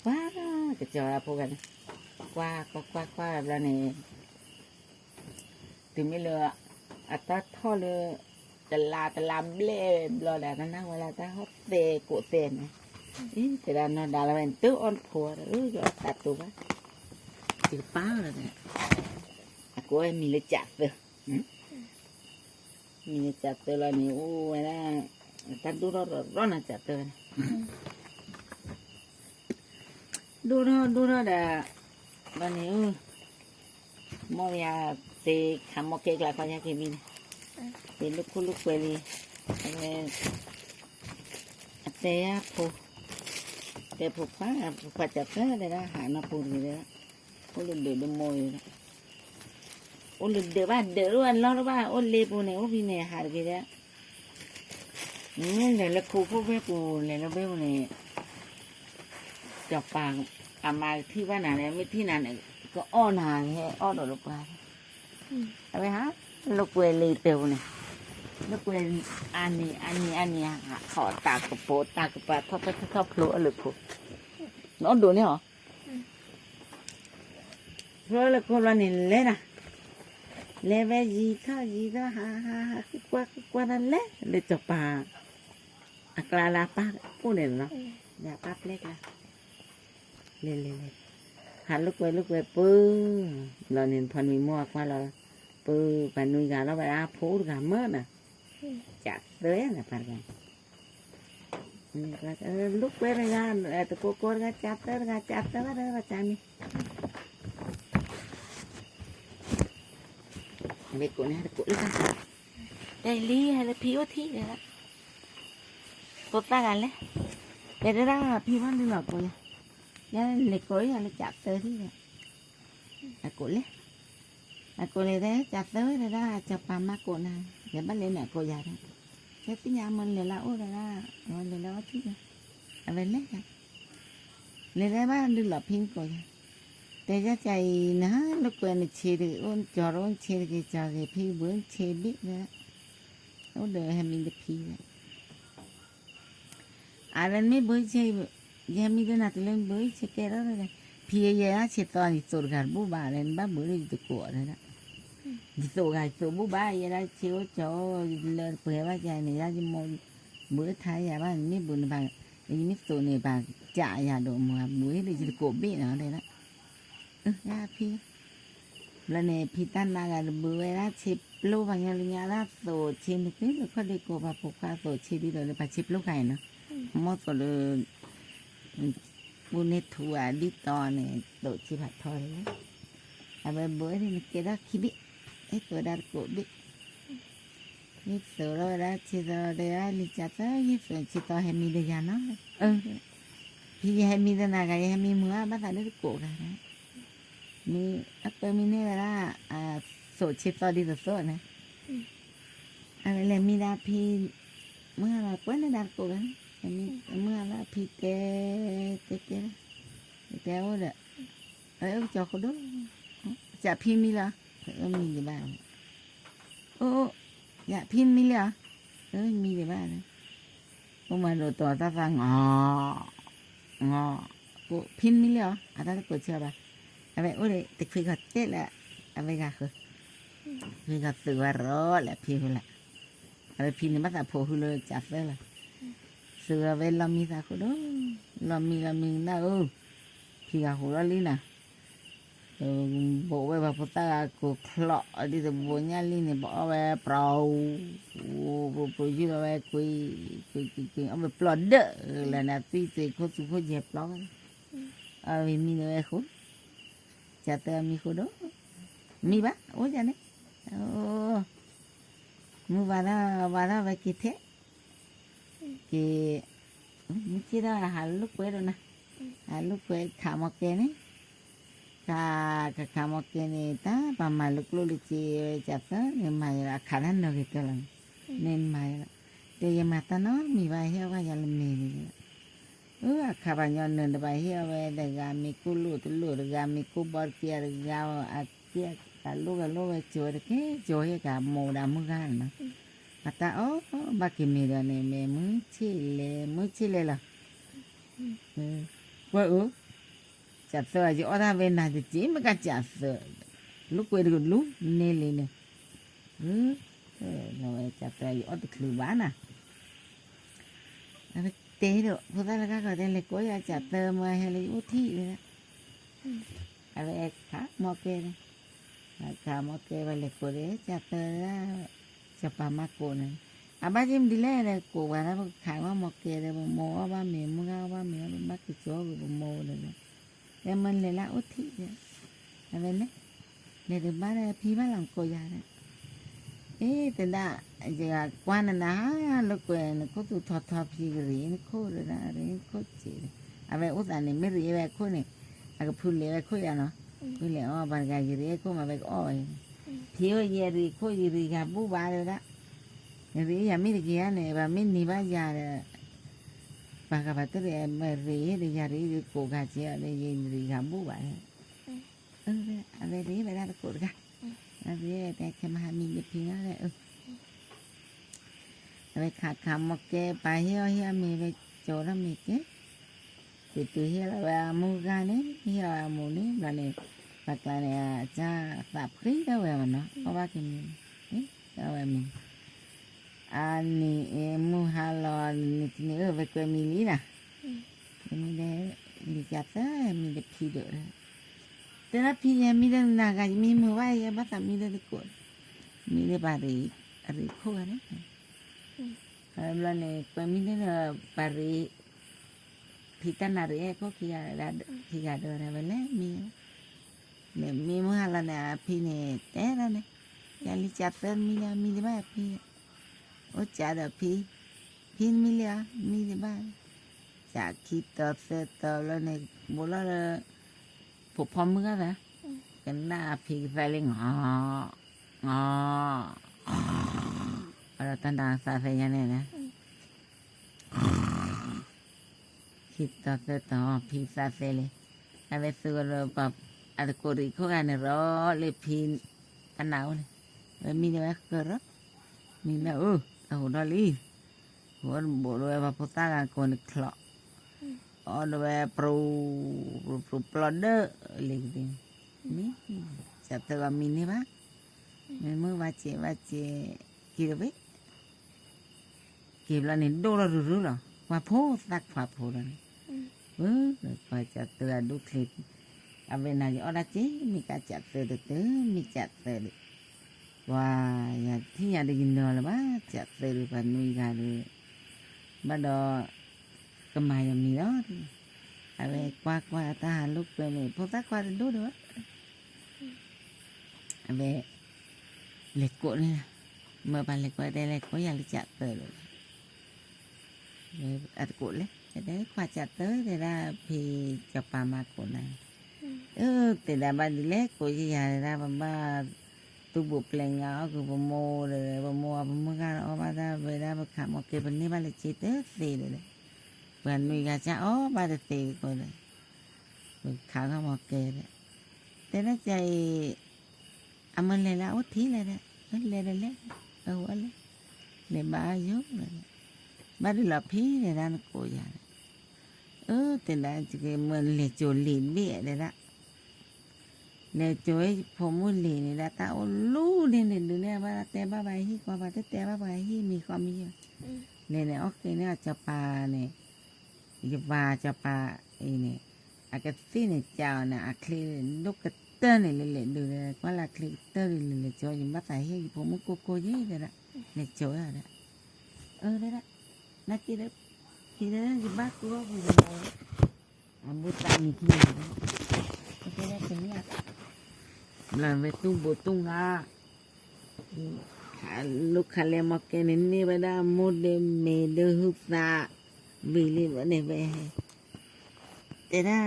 ကွၢ် ကစၢ်ဖိဂၤန့ၣ် ကွၢ်ကွၢ်ကွၢ်ကွၢ်ဘျီန့ၣ် တုၤမ့ၢ်လၢ အတၢ်ထီၣ်လၢ တလးတလးဘျဲၣ်ဘျီဒီး တနၢ်ဝဲလၢတၢ်ဟီၣ်သဲကိးသဲန့ၣ် အံၤ တဲဒၣ်နီၢ်ဒါလီၤဝဲန့ၣ် တအီၣ်တဖိဒီး ယအီၣ်သးတိၤဘၣ် ယကပၢ်လီၤ အကိးဝဲမံၤလၢကၠးသၢ မံၤလၢကၠးသၢလီၤန့ၣ် အိၣ်ဝဲဒၣ် တၢ်ဒိၣ်ထီၣ်ရီၣ်ရီၣ်နီၤကၠးသၢန့ၣ် ဒိၣ်ထီၣ်ဒိၣ်ထီၣ်ဒီး ဘျီန့ၣ် မ့ၢ်ယၤ သ့ခးမီၢ်ကဲကျါခီညါက့ၤမံၤန့ၣ် သ့လိာ်ခိၣ်လိာ်ကွဲလံ အဝဲ အတဲယၤဖိ တဲဖိခွါ ဖိခွါကၠးသၢတဲဒၣ် ဟးနီၢ်ပူၤတဂ့ၤတဲဒၣ် အိၣ်လၢဒၢးဒိၣ်မိၢ်အံၤ အိၣ်လၢဒၢးဘၣ်ဒၢးဒိၣ်အလီၢ်ဒိၣ်ဘၣ် အိၣ်လ့ပူၤန့ၣ် အိၣ်ဖဲန့ၣ် ဟးတဂ့ၤဒီး မ့ၢ်လဲၤလၢခိခိၣ်ဘ့ၣ်ပူၤ လဲၤလၢဘ့ၣ်ပူၤန့ၣ် စီၤပၤ အမါကထံၣ်ဘၣ်နၤန့ၣ် မ့ၢ်ထံၣ်နၤန့ၣ် ကအီၣ်နၤ ဟဲအီၣ်ဒီးလၢပှၤ အဝဲဟး လိာ်ကွဲလံတၢ်ပူၤန့ၣ် လိာ်ကွဲ အါနံၤ အါနံၤ အါနံၤ ဟးထီၣ်တၢ်ကပိာ် တၢ်ကပၤ ထီၣ်ထီၣ်ထီၣ်ထီၣ်ဖျိအီၤလၢဖိ နအီၣ်ဒိးန့ၢ်အီၤ ဖျိလၢခိဘျီန့ၣ်လဲၤနၤ လဲၤဝဲယံၤထီၣ်ယံၤထီၣ် ဟးဟးဟး ဃုကွၢ်ဃုကွၢ်တၢ်လဲၤ လၢစီၤပၤ အကျါလၢအပၢ်အိၣ်န့ၣ်လီၤ လၢအပၢ်ပျဲကျါ လဲၤလဲၤလဲၤ ဟးလိာ်ကွဲလိာ်ကွဲပၢ ဘျီန့ၣ် ဖီနွံမိၢ်အကွၢ်လီၤ ပၢ ပှၤနွံဂၤလီၤ ဝဲဒၣ်ဖိအိၣ်တဂၤမၢနၤ ကၠးသၢနၤပှၤတဂၤ လိာ်ကွဲတဂၤ တကိကိတဂၤ ကၠးသၢတဂၤ ကၠးသၢဘၣ်တဂၤ ကၠးမံၤ မ့ၢ်ကိးန့ၣ် တကိးလၢတၢ် တဲလံ ဟဲလၢဖံအိၣ်ထံၣ်တဲဒၣ် ဖိသၣ်ဂၤလဲၣ် တဲတဲဒၣ် ဖံဘၣ်နုာ်လီၤကိးယၤ ယလဲၤကိးယၤလၢကၠးသၢထံၣ်ဒီး အကိးလဲၣ် အကိးလဲၣ်တဲ ကၠးသၢဝဲတဲဒၣ် စီၤပၤမၤကိးနၤ ယဘၣ်လဲၤနၤကိးယၤဒီး တဲသ့ၣ်ညါမ့ၢ်လဲၤလၢအအိၣ်တဲဒၣ် အဝဲလဲၤလၢအီထံၣ်ဒီး အဝဲလဲၤ လဲၤတဲဘၣ်နုာ်လီၤဖံကိးယၤ ယကၢ်အံၤနဟါ လိာ်ကွဲနဆ့တဂ့ၤ အိၣ်ကၠီတအိၣ်နဆ့တဂ့ၤ ကၠီဂ့ၤ ဖံဘုနဆ့ဘ့ၣ်လၢ အိၣ်ဒီးဟဲမံတဖံလၢ အါလၢနမ့ၢ်ဘုဆ့ ယဟဲမံတနၤတုၤလၢနဘုဆ့ကဲထီၣ်လၢ ဖံယဲဒၣ်ဆ့သီန့ၣ် ယသိးတဂၤတဘူၣ်ဘၣ်လၢနဘၣ်ဘုဒ်ယတကိးအီၤလၢဒၣ် ယသိးဂၤ ယသိးဘူၣ်ဘၣ် ယဲဒၣ်ဆ့အိၣ်ကၠီအိၣ် လၢပှဲၤဘၣ်ယၤန့ၣ် ယဒၣ်ယမိၢ် ဘုထါယၤဘၣ် နမ့ၢ်ဘုန့ၣ်ဘၣ် ယမ့ၢ်သိးန့ၣ်ဘၣ် ကးယၤဒိၣ်မုၢ်ဘုဟ့ၣ်လၢယတကိးဘ့ၣ်နီၤတဲဒၣ် အၢ ယဖံ ဘျီန့ၣ် ဖံတၢ်နါဂၤတဘုဝဲဒၣ်ဆ့ပျိပှၤညီလၢညါဒၣ်သိးဆ့န့ၣ် တုၤလၢခီၣ်ဒ့ကိးပှၤဖိခွါသိးဆ့ဒ်သိးလၢပှၤဆ့ပျိခါအံၤနီၤ မိၢ်သိးလၢ ပူၤန့ၢ်ထူဧါဒ်တီၤန့ၣ် သိးဆ့ဖးထီလီၤ အဝဲဘုဝဲဒၣ်န့ၣ်ကဲဒၣ်ခံဘ့ၣ် ဟ့ၣ်သိးဒၣ်တကိးဘ့ၣ် ဟ့ၣ်သိးထီၣ်ဝဲဒၣ်ဆ့သီဒီးလံာ်ကၢ်သၢ ဟ့ၣ်သိးဆ့သီဟဲမံဒီးယၤနီၤ ဖံယဟဲမံတနၤဂၤ ယဟဲမံမုာ်ဘၣ်သးလၢတကိးဂၤ မ့ၢ်အပၢမံန့ၢ်ဝဲဒၣ် သိးဆ့သီဒ်သိးသိးန့ၣ် အဝဲလဲၤမံဒၣ်ဖံ မုၢ်ဟါလီၤကွဲးန့ၢ်ဒၣ်တကိးဂၤန့ၣ် မုၢ်ဟါလီၤဖံတဲ တဲတဲ တဲအိၣ်ဒီး အဝဲအိၣ်ကၠီဃိဒိၣ် ကၠီဖံမံလီၤ အမံဒံးဘၣ် အိၣ် ယဖံမံလံဧါ အမံဒံးဘၣ် အိၣ်မးဒိးတီၤတၢ်သး ငီၤ ဖံမံလံဧါ အတၢ်တကိးဆၢဘၣ် အဝဲအိၣ်ဒီးတခွံဂီၤတဲလၢ အဝဲဂၤဃု ခွံဂီၤသုးဝဲရီလၢဖံဃုလၢ အဝဲဖံန့ၣ်ဘၣ်သးဖိဃုလၢကၠီသၢလီၤ သုးဝဲလီၤမံသးဃိဒိၣ် လီၤမံလီၤမံနၢ်ဧၢ ဖံဂၤဟူးလီၤလံနၤ ဘိးဝဲပှၤဖိသၣ်ဂၤကိးချီး ဒ်သိးဘိးညၣ်လံန့ၣ် ပအီၣ်ဝဲပြိ ပြိပြိယုၢ်လီၤဝဲကွံ ကွံကွံကွံ အီၣ်ဝဲပျီဒၢးလၢန့ၣ် အသွံၣ်သ့ၣ်ခိၣ်သူခိၣ်ယဲၢ်ပျီဝဲ အဝဲမံန့ၢ်ဝဲဃိ ကၠီသၢမံဃိဒိၣ် မံဘၣ် အိၣ်ယၤန့ၣ် မုၢ်ဝါထီၣ်ဝါထီၣ်ဝဲက့ၤထဲ က့ၤ မုၢ်ဆ့ၣ်ထီၣ်ဟးလိာ်ကွဲဒီးနၤ ဟးလိာ်ကွဲခးမီၢ်ကဲန့ၣ် ခး ခးခးမီၢ်ကဲန့ၣ် တၢ်ပှၤမၤလိာ်ကျိၣ်လိာ်စ့ဝဲ ကၠီသၢန့ၣ် မၤယလီၤ အခးတၢ်နၢၤဂ့ၤတၢ်လီၤ မ့ၢ်မၤယလီၤ တဲယမၤတၢ်နီတမံၤဘၣ် ဟ့ၣ်အီၣ်ဘၣ်ယၤလၢမဲာ်န့ၣ် အၢ အခးပှၤညီနၢၤတဘၣ် ဟ့ၣ်အီၣ်ဝဲတဂၤမ့ၢ်ကိၢ်လိာ်တလိာ် တဂၤမ့ၢ်ကိၢ်ဘီတက့ၢ် တဂၤအက့ၢ် ကလိၣ်ဝဲလိၣ်ဝဲ ကၠိဝဲတက့ၢ် ကၠိဟ့ၣ်ကမူၤဒၣ်မုၢ်ဂၤန့ၣ်နီၤ အတၢ်အီၣ်ဘၣ်က့ၤမ့ၤဒီးန့ၣ် မ့ၢ်မုၢ်ဆ့ၣ်လဲၤ မုၢ်ဆ့ၣ်လဲၤလီၤ ကွၢ်အၢ ကၠီသၢ ယအီၣ်တၢ်ဝဲနၤတက့ၢ် မ့ၢ်ကၠီသၢ လိာ်ကွဲတကလူးန့ၣ်လံန့ၣ် လီၤဝဲကၠီသၢ ယအီၣ်တချုးဘၣ်နၤ အဝဲတဲဒီး ဖိသၣ်လၢကၢ်ကီၤတဲ လဲၤကိးယၤကၠီသၢ မ့ၢ်ဟဲလၢယအိၣ်ထံၣ်ဝဲဒၣ် အဝဲခးမီၢ်ကဲန့ၣ် ခးမီၢ်ကဲ ဝဲလဲၤကိးဒီး ကၠီသၢဒၣ် စီၤပၤမၤကိးန့ၣ် အဘၣ်က့ၤမနုၤလဲၣ်ဒီး ကိးပှၤဒၣ် ပကခးမီၢ်ကဲဒီး ပမိၢ်အီၣ်ဘၣ်မ့ၤ မုၢ်ဂၤအီၣ်ဘၣ်မ့ၤ ပဘၣ်က့ၤကၠီဂ့ၤ ပမိၢ်ဒီး တဲမ့ၢ်လဲၤလၢအအိၣ်ထံၣ်ဒီး အဝဲလဲၤ လဲၤတဘၣ်ဒီး ဖံဘၣ်လီၤကိးယၤဒီး အ့ တဒၣ် ယကွၢ်နၤနၤ လိာ်ကွဲနခိၣ်သူထီထီ ဖံကရံၣ်နခိၣ်ဒီး ရံၣ်နခိၣ်စ့ၢ်ဒီး အဝဲအိၣ်သးန့ၣ် မ့ၢ်ရံၣ်ဝဲခိၣ်န့ၣ် အကဖုလဲၤဝဲခိၣ်ယၤနီၤ ဖုလဲၤအီၣ်ပှၤတဂၤ ယရံၣ်အခိၣ်မး ဝဲကအီၣ်ဝဲ ဖံအိၣ်ယဲရံၣ်ခိၣ် ယရံၣ်ဂၤဘူၣ်ဘၣ်ဒီးဒၣ် နရံၣ်ယၤမ့ၢ်တဂ့ၤဧါန့ၣ် ပှၤမ့ၢ်န့ၢ်ဘၣ်ယၤဒီး ပှၤဂၤပှၤတရံၣ် မ့ၢ်ရံၣ်ဒီး ယၤရံၣ်ဒီးကိးဂၤက့ၤအီၤဒီး ယရံၣ်ဂၤဘူၣ်ဘၣ် အဝဲရံၣ်ဝဲဒၣ်တကိးတဂၤ အဝဲတဲခဲမဟါမံၤယဖံနီၤ အဝဲခးခးမီၢ်ကဲ ပာ်ဟ့ၣ်အီၣ်ဟ့ၣ်အီၣ်မ့ၤဝဲ ကၠီထီၣ်မ့ၤကဲ တုၤတုၤဟ့ၣ်လီၤဝဲအမုၢ်ဂၤန့ၣ် ဟ့ၣ်အီၣ်ဝဲအမူးန့ၣ် ဘျီန့ၣ် ပှၤကျါန့ၣ် အကၢ်သးဖှံထီၣ်ဝဲမးနီၤ အီၣ်ဘၣ်က့ၤမ့ၤ အီၣ်ဝဲမ့ၤ အနံၤအ့ၣ်မုၢ်ဟါလီၤ နံၤတနံၤအၢ ဝဲကွဲမံၤလံနီၤ မံၤဒီး လံာ်ကၢ်သၢ မံၤဒီးဖံဒီး တဲဒၣ်ဖံယဲ မံၤဒီးနၤဂၤ ယမံမုာ်ဘၣ် ယဘၣ်သးမံၤဒီးတကိး မံၤဒီးပှၤရံၣ် အရံၣ်ခိၣ်ဂၤန့ၣ် ဘျီန့ၣ် ကွဲမံၤဒီးပှၤရံၣ် ဖံတၢ်နၢ်ရံၣ်အဲၣ်ခိၣ်ခံဂၤ ခံဂၤဒီးဝဲလဲၤမံၤ လဲၤမံမုၢ်ဟါလီၤန့ၣ် အဖံန့ၣ် တဲဒၣ်န့ၣ် ယလံာ်ကၢ်သၢမံၤလံ မံၤဒံးဘၣ်ဖံ အိၣ်ကၢ်ဒီးဖံ ဖံမံၤလံဧါ မံၤဒံးဘၣ် ကၢ်ခံတီၤသၢတီၤလီၤန့ၣ် ဘူးလီၤလၢ ဖိဖီမုၢ်ဂၤသး ကနၣ်အဖံကသါလံ ငီၤ ငီၤ အဒီးတၢ်နါသးသ့ၣ်ညါန့ၣ် ခံတီၤသၢတီၤ ဖံသးသ့လံ အဝဲသူဒီးပှၤ အတကိးတဂၤခိၣ်ဂၤန့ၣ်ရီလၢဖံ တၢ်နါအိၣ်န့ၣ်, ဝဲမံန့ၢ်ဝဲဃၢၤရီ, မံန့ၢ်အၢ အဟိးထီၣ်လံ, ဟိးတဘိးဒီးဝဲပှၤဖိသၣ်ဂၤကိးန့ၣ်ချီ, အီၣ်ဒီးဝဲပြူၤ ပြူၤပြူၤပျီဒၢလံကသ့, မံ, ကးသၢဂၤမံန့ၢ်ဘၣ်, မ့ၢ်မုၢ်ဘၣ်စဲးဘၣ်စဲး, က့ၤတဘ့ၣ် က့ၤဘျီန့ၣ်ဒိၣ်ထီၣ်ရုရုလီၤ, ပှၤဖိသၣ်ခွါဖိလီၤန့ၣ်, ပှၤကးသၢဂၤဒိၣ်ချ့, အဝဲန့ၣ်ယအီၣ်ဒၣ်က့ၤ မ့ၢ်ကးကးသၢတတၢၢ် မ့ၢ်ကးသၢဒီး, ပှၤယထံၣ်ညါဒီးယနၢၤလၢၤဘၣ် ကးသၢဒီးပှၤနွံဂၤဒီး, ဘၣ်ဒီး, ကမၤယမံၤလီၤ, အဝဲကွၢ်ကွၢ်တၢ်ဟးလိာ်ကွဲမ့ၢ် ဖိသၣ်ခွါတဒိၣ်ဒီးဘၣ် အဝဲ, လဲၤကိးန့ၣ်, မၢပှၤလဲၤကိးတဲလဲၤကိးယၤလၢကးသၢဒီး, အတကိးလဲၣ်, တဲခွါကးသၢတဲဒၣ်ဖံစီၤပၤမၤကိးနၤ, အၢ တဲဒၣ်ဘၣ်ဒ်လဲၣ်ကိးယၤတဲဒၣ်ပဘၣ်, သူၣ်ဘိးပျဲးငါအီၣ်က့ၤပမိၢ်ဒီး ပမိၢ်အီၣ်ပမုၢ်ဂၤဒီးအီၣ်ဘၣ်ဒၣ်ဝဲဒၣ်ပခးမီၤကဲပန့ၢ်ဘၣ်လၢက့တသ့ဒီး, ပှၤနွံဂၤကအီၣ်ဘၣ်တသ့ကိးဒီး, ပခးခီမီၤကဲဒီး, တဲဒၣ်ကအံၤ အမ့ၢ်လဲၤလၢအအိၣ်ထံလဲၣ်ဒီး, လဲၤဒီးလဲၤ, အဝဲလဲၤ, လဲၤဘါယိၣ်ဒီး, ဘၣ်ဒုးလီၤဖံးတဲဒၣ်နကိးယၤဒီး, အၢ တဲဒၣ်မ့ၢ်လဲၤစိၤလံာ်တဘ့ၣ်တဲဒၣ်, လဲၤစိၤဖိမုၣ်လံာ်န့ၣ်ဒၣ်တၢ်အိၣ်လူၤန့ၣ်န့ၣ် ဒုးနဲၣ်ဘၣ်တဲဘၣ်ပှၤဟံၣ်ကွၢ်ပှၤတတဲဘၣ်ပှၤဟံၣ်မံၤဃီမံၤယဲၢ်, လဲၤန့ၣ်အီၣ်က့ၤန့ၢ်အစီၤပၤန့ၣ်, ယပၤစီၤပၤအံၤန့ၣ်, အကသ့ၣ်န့ၣ်ကးအီၤန့ၣ် အချ့ဒိၣ်ကတၢၢ်န့ၣ်လဲၤလဲၤဒုးဒီး ကွၢ်လၢအချ့ကတၢၢ်ဒုးလဲၤလဲၤကၠီ ယဘၣ်သးဟ့ၣ်ယဖိမုၣ်ကိၢ်ကိၢ်ယဲၢ်တဲဒၣ်, လဲၤကၠီဝဲဒၣ်, အၢတဲဒၣ်, နာ်က့ဒီး, ယဘၣ်ကူအီၣ်ပူၤယမီၤ, အဘူးသးမံၤခံန့ၣ်, အတဲဒၣ်တနံၣ်အ ဘျီဝဲတူၢ်ဘိးတူၢ်ငါ, ခးလိာ်ခးလဲမီၤကဲန့ၣ် န့ၢ်ဝဲဒၣ်မိၢ်ဒီးမ့ၢ်ဒီးဟုသး, ဝံၤလံန့ၣ်ဝဲ, တဲဒၣ်,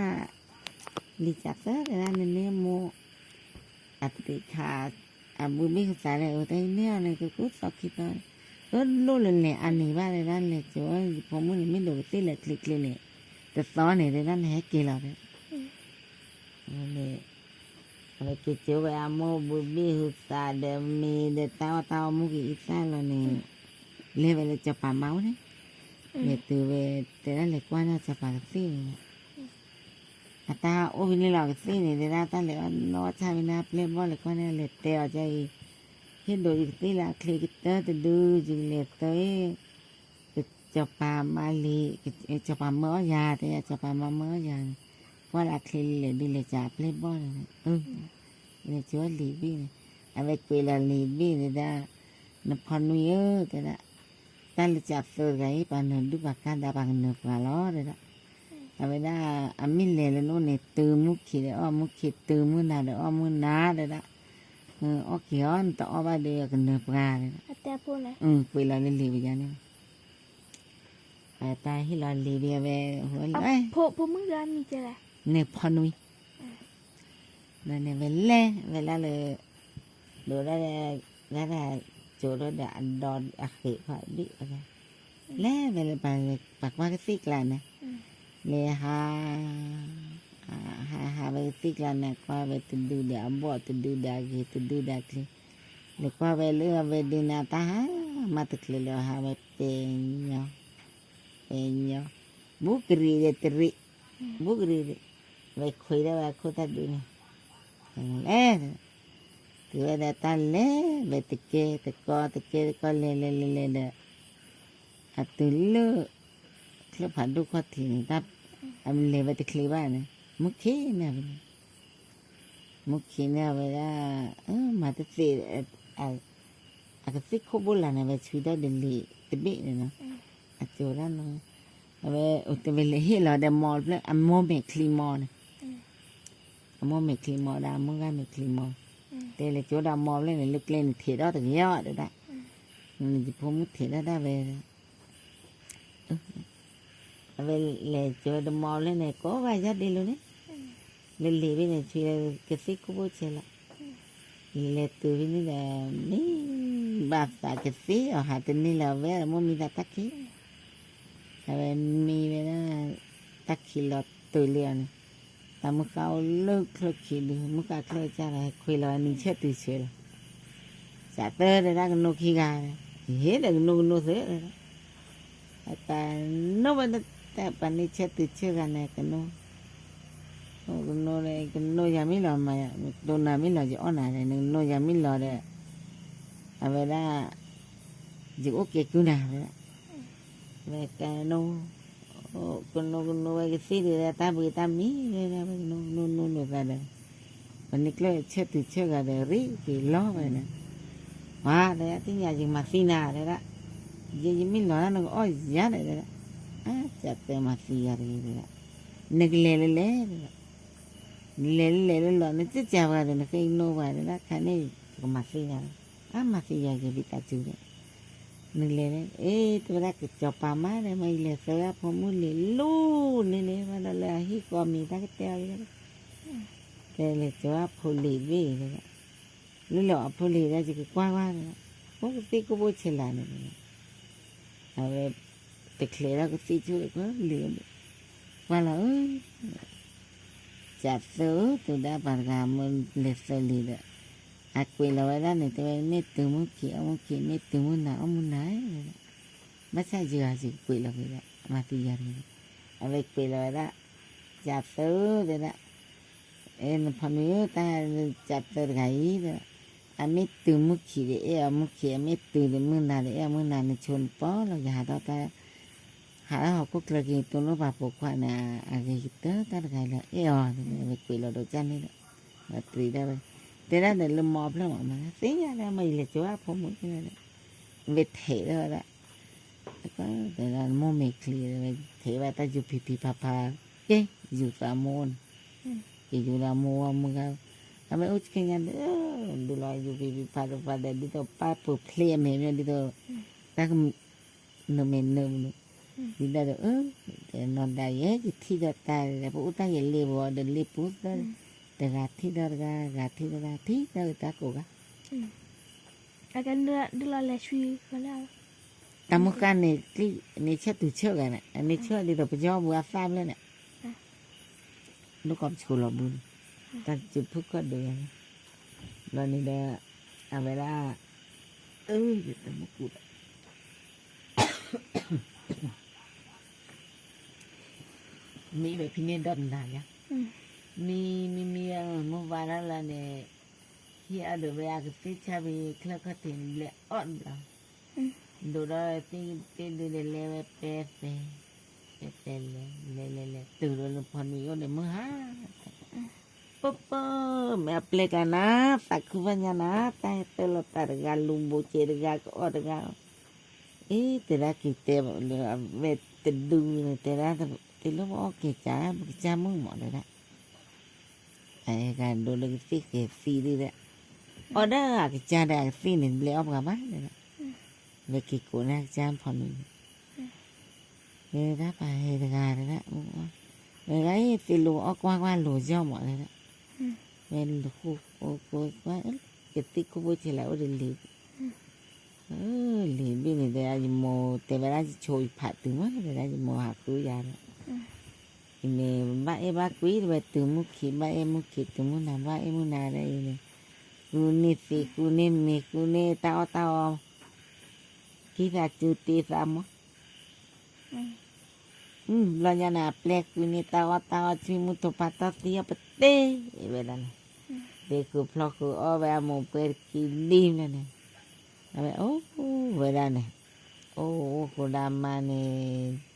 လံာ်ကးသၢတဲဒၣ်နန့ၢ်မိၢ်, အတခး, အဘူးဘ့ၣ်ဟုသးဒီး အတန့ၢ်အီၤန့ၣ် ကကူၣ်သီခံသီ, အၢလိၣ်လၢလဲၤအါန့ၢ်ဘၣ်တဲဒၣ်လဲၤကၠိ ယဖိမုၣ်န့ၣ် မ့ၢ်ဒိးကသ့ၣ်လၢချ့ချ့န့ၣ်, တသီန့ၣ်တဲဒၣ်နဟဲက့ၤလီၤတဲ အဝဲက့ၤကၠိဝဲအမိၢ်ဘူးဘ့ၣ်ဟုသးဒီးမ့ၢ်ဒီးတၢ်အီၣ်တၢ်အီမူက့ၤအံသၣ်လီၤန့ၣ်, လဲၤဝဲလၢစီၤပၤမါအိၣ်န့ၣ်, လဲၤတုၤဝဲ, တဲဒၣ်လဲၤကွၢ်န့ၢ်စီၤပၤကသ့ၣ်န့ၣ်, အတၢ်အိၣ်ဖဲန့ၣ်လီၤကသ့ၣ်န့ၣ် တဲဒၣ်တၢ်လဲၤအီၣ်နီၢ်ဆၣ်ဖဲန့ၣ်အပျဲၢ်ဘီၣ်လဲၤကွၢ်န့ၢ်လဲၤတဲအီၤကအံၤ, ဟ့ၣ်ဒိးယကသ့ၣ်လၢအချ့ကတၢၢ်တဒု ယကလဲၤသၢ စီၤပၤမါလံၤ, စီၤပၤမၢအီၣ်ယၤ တဲယၤ စီၤပၤမါမၢအီၣ်ယၤန့ၣ်, ကွၢ်လၢအချ့လံလဲၣ်ဒုးလဲၤကးအပျဲၢ်ဘီၣ်န့ၣ်, လဲၤကၠိလံာ်ဘ့ၣ်န့ၣ်, အဝဲကွဲးလီၤလံာ်ဘ့ၣ်န့ၣ်ဒၣ်, နဖီနွံဧၢ တဲဒၣ်, တၢ်လၢကးသၢတဂၤအံၤ ပှၤနၢၤဒုးပှၤကါဒီးပှၤကနၢၤပှၤလီၤ တဲဒၣ်, အဝဲဒၣ်, အမ့ၢ်လဲၤလၢနအိၣ်န့ၣ် တုၤမူခံးဒီးအီၣ်မူခံး တုၤမူနၤဒီးအီၣ်မူနၤ တဲဒၣ် အီၣ်က့ၤအီၤ နတအီၣ်ဘၣ်ဒီးကနၢၤပှၤန့ၣ်, ကွဲးလီၤလၢလံာ်ဝဲယါန့ၣ်, တၢ်ဟ့ၣ်လီၤလံာ်ဒ်အဝဲ, ဖိမုၣ်ဂၤမံၤကဲလဲၣ်, န့ၣ်ဖီနွံ, ဒီးန့ၣ်ဝဲလဲၤဝဲလၢ်လၢ, ဒိးဒၣ်, ဒၣ်ဒၣ်, ကၠိထီၣ်ဒီးအဒီအဃံးခီၣ်ဘံၣ်, လဲၤဝဲလၢ, ပှၤကွၢ်ကသ့ၣ်ကျါန့ၣ်, လဲၤဟး ဟးဟးဝဲကသ့ၣ်ကျါန့ၣ် ကွၢ်ဝဲတဒုဒီးအဘီၣ် တဒုဒီးအဂ့ၤ တဒုဒီးအချ့, လဲၤကွၢ်ဝဲလၢအဝဲဒုးန့ၣ် တၢ်ဟးမၤတချုးလၢၤ ဟးဝဲပဲညီ, ပဲညီ, ဘူးကရံးဒီးတရံး, ဘူးကရံးဒီး, ဝဲခွံဒၣ်ဝဲအခိၣ်သၣ်ဒုးန့ၣ်, လဲၤ တုၤဝဲဒီးတၢ်လဲၤဝဲတကဲတကီ တကဲတကီ လဲၤလဲၤလဲၤလဲၤဒီး, အတုၤလၢ, ချၢၣ်ဖးဒိၣ်ခီၣ်ထံးန့ၣ်, အလဲၤဝဲတချ့ဘၣ်န့ၣ်, မူခ့န့ၢ်ဝဲန့ၣ်, မူခ့န့ၢ်ဝဲဒၣ်, မၤတသ့, အကသ့ၣ်ခိၣ်ဘိလၢ်န့ၣ် ဝဲဆွံဒၣ်ဒီးလံာ်တဘ့ၣ်န့ၣ်လီၤ, အကၠိဒၣ်နီၤ, အဝဲတဝဲလဲၤဟ့ၣ်လီၤဒီးမီၤတဖျၢၣ် အမိၢ်မဲာ်ချံမီၤန့ၣ် အမိၢ်မဲာ်ချံမီၤဒီး အမိၢ်ဂၤမဲာ်ချံမီၤ, တဲလဲၤကၠိဒီးမီၤဖျၢၣ်န့ၣ် လၢကျဲန့ၣ်ထံးထီၣ်တဂ့ၤအီၤဒၣ်, ယဖိမုၣ်ထံးထီၣ်ဒၣ်ဝဲ, အဝဲလဲၤကၠိဒီးမီၤဖျၢၣ်န့ၣ် ကိးဂၤယါဒ့လိၤန့ၣ်, လၢလံာ်ဘ့ၣ်န့ၣ် ဆွံလၢကသ့ၣ်ခိၣ်ဘိဆဲးလီၤ, လဲၤတုၤဖဲန့ၣ်ဒီး, မ့ၢ်ဘၣ်သးကသ့ၣ်အီၤဟးတန့ၢ်လၢၤဝဲ မိၢ်မံသးတၢ်ခံး အဝဲမံဝဲဒၣ်, တၢ်ခံးလီၤတုၤလံအီၤန့ၣ်, တၢ်မုၢ်ဃါအိၣ်လၢချၢခံဒု မုၢ်ဃါချၢကၢ်ဒီး ဟဲခွံလီၤဝဲနံၤဆၢတုၤဆၢလီၤ. စးသၢတဲဒၣ်ကနိခံဂၤ, ဟ့ၣ်ဒီးကနိကနိသၢတဲဒၣ်, အတၢ်နိဝဲဒၣ်တၢ်ပှၤနံၤဆၢတုၤဆၢဂၤန့ၣ် ကနိ, ကနိန့ၣ် ကနိယၤမ့ၢ်လီၤမး, တိၢ်နၤမ့ၢ်လီၤ ယအီၣ်နၤဒီး နကနိယၤမ့ၢ်လီၤဒီး အဝဲဒၣ် ယအိၣ်ကဲကုနၤတဲဒၣ်, ဝဲကနိ ကနိကနိဝဲကသ့ၣ်ဒုး တၢ်ဘှံးတၢ်မံၤတဲဒၣ် ဝဲကနိကနိနုာ်နုာ်သးဒီး ပှၤနံၤကျၢၢ်ဆၢတုၤဆၢဂၤဒီး ရ့က့ၤလီၤဝဲန့ၣ်, ပှၤတဲဒၣ် သ့ၣ်ညါယကမၤသံနၤတဲဒၣ်, ယမ့ၢ်လီၤဒၣ်နကအီၣ်ယၤန့ၣ်တဲဒၣ်, အစးသၢမၤသံယၤတဂ့ၤတဲဒၣ်, နကလဲၤလၢလဲၣ်တဲဒၣ်, နလဲၤလၢလဲၣ်လၢလီၤ နစ့ၢ်ကီးပှၤဒီး နဃ့ကနိပှၤတဲဒၣ် ခါန့ၣ် ယကမၤသံနၤ, အမၤသံယၤယဘံၣ်တၢ်စူၤဒီး နလဲၤလၢ အ့ တဲဝဲဒၣ်ကစီၤပၤမးဒီး မ့ၢ်ယလဲၤသၢဂၤဖိမုၣ်လံၤလီၤန့ၣ်န့ၣ် ဘၣ်ဒီးလၢအဟံၣ်ဃီမံၤတၢ်ကတဲအီၤ, တဲလဲၤကၠီၤအဖိလံၤဘ့ၣ်တဲဒၣ်, လၢလဲၤအဖိလံၤဒီး ယကကွၢ်ကွၢ်တဲဒၣ်, အိၣ်ကသ့ၣ်ကိၣ်ဘိဆဲးလးန့ၣ်တဲဒၣ်, အဝဲ တချဲးထီၣ်ကသ့ၣ်ဆိၣ်လၢလံၤ, ကွၢ်လီၤဧၢ စးသၢဧၢ တဲဒၣ်ပှၤတဂၤမ့ၢ်လဲၤသၢလံၤဒီး, အကွဲးလီၤဝဲဒၣ်န့ၣ် တဲဝဲမ့ၢ်တုၤမုၢ်ခံးအီၣ်မုၢ်ခံး မ့ၢ်တုၤမုၢ်နၤအီၣ်မုၢ်နၤ, ဘၣ်ဆၣ်ယဂၤစ့ၢ်ကီးကွဲးလီၤက့ၤဒီး မၤသံယၤတဂ့ၤ, အဝဲကွဲးလီၤဝဲဒၣ်, စးသၢတဲဒၣ်, အဲ နဖီနံၤဧၢ တၢ်စးသၢတဂၤအံၤဒီး, အမ့ၢ်တုၤမုၢ်ခံးဒီးအဲၣ်အီၤမုၢ်ခံး အမ့ၢ်တုၤဒီးမုၢ်နၤဒီးအဲၣ်အီၤမုၢ်နၤ နဆိနပီၢ်လီၤ ယဟးထီၣ်တၢ် ဟးထီၣ်ဟီၣ်ခိၣ်ချၢက့ၤ တိၢ်နီၣ်ပာ်ပိာ်ခွါန့ၣ် အဂ့ၤကတၢၢ်တၢ်တဂၤလၢအဲၣ်အီၤန့ၣ် ဝဲကွဲးလီၤဒီးကၢ်န့ၣ်ဒီး, ဝဲတရံးဒၣ်ဝဲ, တဲဒၣ်ဒီးလၢမီအဖျၢၣ်မး မၤသ့ၣ်ညါလၢမ့ၢ်ယလဲၤကၠီၤအဖိမုၣ်န့ၣ်ဒီး, ဝဲထဲးဒၣ်ဝဲဒၣ်, တဲဒၣ်မိၢ်မဲာ်ချံဝဲ, ထဲးဘၣ်တၢ်ယူၤဖံးဖံးဖးဖး, ကဲ, ယူၤသးမိၢ်န့ၣ်, ကယူၤဒီးမိၢ်ဝဲမုၢ်ဂၤ, အဝဲအိၣ်ဆူညါဒီး, ဒုးလီၤယူၤဖံးဖံးဖးဖးဒီး ဒ်သိးပၢ်ပူၤဖျဲးအမဲာ်မ့ၢ်ဒ်သိး, တၢ် နမဲာ်နၢမနုၤ, ဒ်ဒၣ်ဒီး, နီၢ်ဒၣ်ယဲ ယထံၣ်ဒီးတၢ်ဒီး ပအိၣ်တၢ်ယဲလ့ပဂီၤဒီးလ့ပူၤသၢ, တဂၤထံၣ်ဒီးတဂၤ, ဂၤထံၣ်ဒီးတဂၤ, ထံၣ်ဒီးတၢ်ကိးဂၤ, တၢ်မုၢ်ဃၢ်န့ၣ် န့ၣ်ဆၢတုၤဆၢဂၤန့ၣ် အန့ၣ်ဆၢဒ်သိးပယီၤပူၤအသၣ်ဖျၢၣ်န့ၣ်, ဒိၣ်ကီၢ်ပဆိးလီၤဘုန့ၣ်, တၢ်စူၤဖုၣ်ခီၣ်ဒုးဂၤန့ၣ်, ဘျီန့ၣ်ဒီး, အဝဲဒၣ်, အၢ ယတမူကူဒီး မ့ၢ်ဝဲဖဲန့ၣ်ဒီးနၤယါ, မံမံမံ မုၢ်ဝါထီၣ်လီၤန့ၣ်, ဟံၣ်အီၣ်ဒီးဝဲအကသ့ၣ်ဆါဝံၤ ချၢခီၣ်ထံးန့ၣ် ဘျဲးအီၣ်တဘျီ, ဒိၣ်ဒီးသ့ၣ်သ့ၣ်ဒုးဒီးလဲၤဝဲပဲပဲ, ပဲပဲလဲၤ, လဲၤလဲၤလဲၤ တုၤဒီးလၢဖီနံၤအိၣ်ဒီးမုၢ်ဟါ ပၢၢ်ပၢၢ် မ့ၢ်အပျဲၢ်ကျါနၤ, သးခုဖးညါနၤ, တၢ်ဟဲတၢၢ်လီၤတၢ်တဂၤ လူၤဘိးကဲတဂၤ ကအီၣ်တဂၤ, အ့ တဲဒၣ်က့ၤတဲလၢအဝဲတဒုန့ၣ် တဲဒၣ်, တ့လၢပအီၣ်က့ၤကၢ် ပကစၢ်မုၣ်မးတဲဒၣ်, အဂၤဒိးလၢကသ့ၣ်ဃဲၤသံဒုဒီး, အီၣ်ဒၣ်အကစၢ်ဒီးအကသ့ၣ်န့ၣ် ဘျဲးအီၣ်ပှၤဘၣ်တဲဒၣ်, ဝဲက့ၤကိးန့ၢ်အကစၢ်ဖီနံၤန့ၣ် တဲဒၣ်ပှၤဟဲတဂၤတဲဒၣ်, ဝဲဂၤအံၤသ့ၣ်လိာ်အီၣ်ကွၢ်ကွၢ်လိာ်ယီၣ်မးတဲဒၣ်, ဝဲလၢဃိၣ်အိၣ်ကွၢ်ကွၢ်, ကသံၣ်ခိၣ်ဖိဆဲးလၢအိၣ်ဒီးလံာ်, လံာ်ဘ့ၣ်န့ၣ်တဲဒၣ် ယမိၢ်တဲဝဲဒၣ်ယဆိယဖးတုၤမးတဲဒၣ် ယမိၢ်ဟးဃုယၤဒီး အံၤန့ၣ် ဘၣ်အဲၣ်ဘၣ်ကွံ တဲဝဲတုၤမုၢ်ခံး ဘၣ်အဲၣ်မုၢ်ခံး တုၤမုၢ်နၤ ဘၣ်အဲၣ်မုၢ်နၤဒ်အံၤန့ၣ်, ကူန့ၢ်သ့ ကူန့ၢ်မ့ၤ ကူန့ၢ်တၢ်အီၣ်တၢ်အီ, ကံၢ်သးစူၤတ့သးမီၤ, ဘျီညါန့ၣ် အပျဲၢ်ကူန့ၢ်တၢ်အီၣ်တၢ်အီ ထွံၣ်မုၢ်ထိးဖးထီၣ်သံအီၣ်ပတ့ၢ်ဝဲဒၣ်န့ၣ်, ဒ့ဃုာ်ဖျီဃုာ်အီၣ်ဝဲအမိၢ်ပှဲၤတကံဒ်လဲၣ်န့ၣ်, အဝဲအိၣ်ဝဲဒၣ်န့ၣ်, အိၣ်အိၣ်ဃိဒၣ်မါန့ၣ်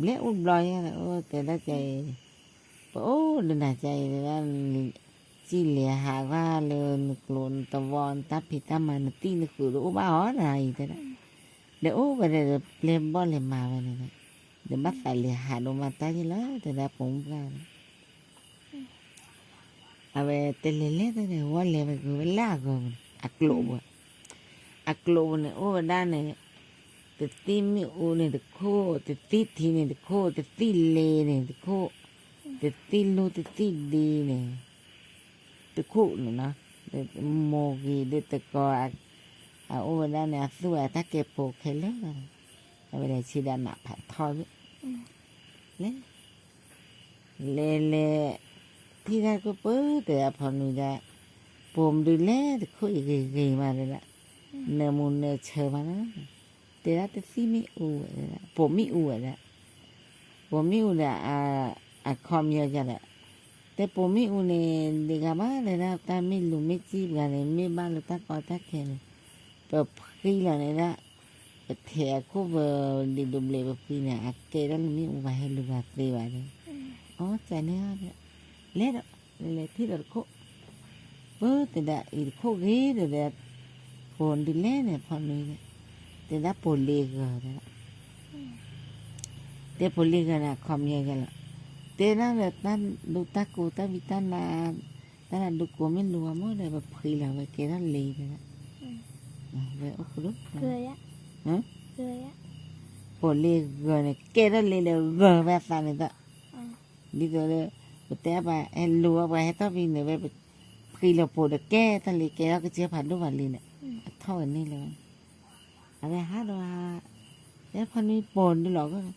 ဘျဲၣ်အိၣ်ဘျီညါန့ၣ် အိၣ်တဲဒၣ်ကဲအံၤ, ပအိၣ်လၢနၤကဲအံၤ တဲဒၣ်, စံၣ်လဲၤဟးဂီၤလၢနကျိၤနသဝီ နတၢ်ဖံးတၢ်မၤ နသံၣ်နဃုာ်ဒီးအိၣ်ဘၣ်အီၤဒ်အံၤတဲဒၣ်, ဒီးအိၣ်ဝဲဒၣ်ဒီးပျဲၢ်ဘီၣ်လဲၤမၤဝဲန့ၣ်, ဒီးဘၣ်သးလဲၤဟးဒိၣ်မးတၢ်ယ့ၢ်လီၤ တဲဒၣ်ပိာ်မုၣ်ပှၢ်န့ၣ် အဝဲတလဲၤလဲၣ်တၢ်န့ၣ် ဝဲလဲၤဝဲဂုၤဝဲလၢအဂီၢ်ပူၤန့ၣ် အကျိာ်ပူၤ, အကျိာ်ပူၤန့ၣ် အိၣ်ဝဲဒၣ်န့ၣ်, တသံၣ်မ့ၣ်အူန့ၣ်တခိၣ်, တသံၣ်ထံန့ၣ်တခိၣ်, တသံၣ်လ့န့ၣ်တခိၣ်, တသံၣ်လူတသံၣ်ဒံန့ၣ် တခိၣ်န့ၣ်နီၤ, မိၢ်ဂ့ၤဒီးတကိး, အအိၣ်ဝဲဒၣ်န့ၣ် အသူၣ်ဝဲအတၢ်ကဲဖိခဲလၢာ်လီၤ, အဝဲဒၣ်ဆံဒၣ်နးဖးထီဘၣ်, လဲၤ, လဲၤလဲၤ, ထံၣ်တၢ်တခိၣ်ပၢၢ်တဲဒၣ်ဖီနွံဒၣ်, ပိာ်မဒုးလဲၣ်တခိၣ်အံၤဂ့ၤဂ့ၤမးတဲဒၣ်, နၢမူနၢဆၢမးလီၤ, တဲဒၣ်တသံၣ်မ့ၣ်အူဝဲ, ပိာ်မ့ၣ်အူဝဲဒၣ်, ပိာ်မ့ၣ်အူဒီး အခီပညီဒၣ်, တဲပိာ်မ့ၣ်အူန့ၣ် ဒ်ဂၤဘၣ်တဲဒၣ် တၢ်မ့ၢ်လူၤမ့ၢ်စံၣ်ပှၤန့ၣ် မ့ၢ်ဘၣ်လၢတၢ်ကီတၢ်ခဲန့ၣ်, ပဖှံလီၤန့ၣ်ဒၣ်, ပထဲးအခိၣ်ပဒံးဒိးဘျဲးပဖှံန့ၣ် အကဲဒၣ်လၢမ့ၣ်အူဘၣ်ဟဲလူၤဘၣ်သ့ဘၣ်န့ၣ်, အီၣ်ကန့ၣ် လဲၤဒီး, လဲၤထံၣ်ဒီးတခိၣ်, ပၢၢ်တဲဒၣ်အံၤတခိၣ်ဂ့ၤဒီး, ပိာ်ဒုးလဲၣ်န့ၣ်ဖီနွံန့ၣ်, တဲဒၣ်ပိာ်လ့ဂၢၤတဲဒၣ်, တဲပိာ်လ့ဂၢၤန့ၣ် အခီပညီယဲလီၤ, တဲဒၣ်ဒီးတၢ်ဒူတၢ်ကိးတၢ်ဝံတၢ်နါ, တၢ်ဒူကိးမ့ၢ်လူၤအီၤမ့ၢ်ဒီး ပဖှံလီၤဝဲကဲထီၣ်လ့တဲဒၣ်, ဝဲအိၣ်ခိၣ်ဒိၣ်, ပိာ်လ့ဂၢၤန့ၣ် ကဲထီၣ်လ့ဒီးဂၢၤဝဲအသးန့ၣ်ဒီး, ဒ်သိးလၢ ပတဲပှၤဟဲလူၤအီၤ ပှၤဟဲထီၣ်ဖဲန့ၣ်ဝဲ ဖှံလီၤပိာ်ဒီးကဲထီၣ်လ့ ကဲထီၣ်ကစၢၢ်ဖးဒိၣ်ဘၣ်လံန့ၣ်, အထီၣ်ဝဲန့ၣ်လၢၤဘၣ်န့ၣ်, အဝဲဟးဒီး, တဲဖီနွံပိာ်ဒုးလီၤဂီၢ်,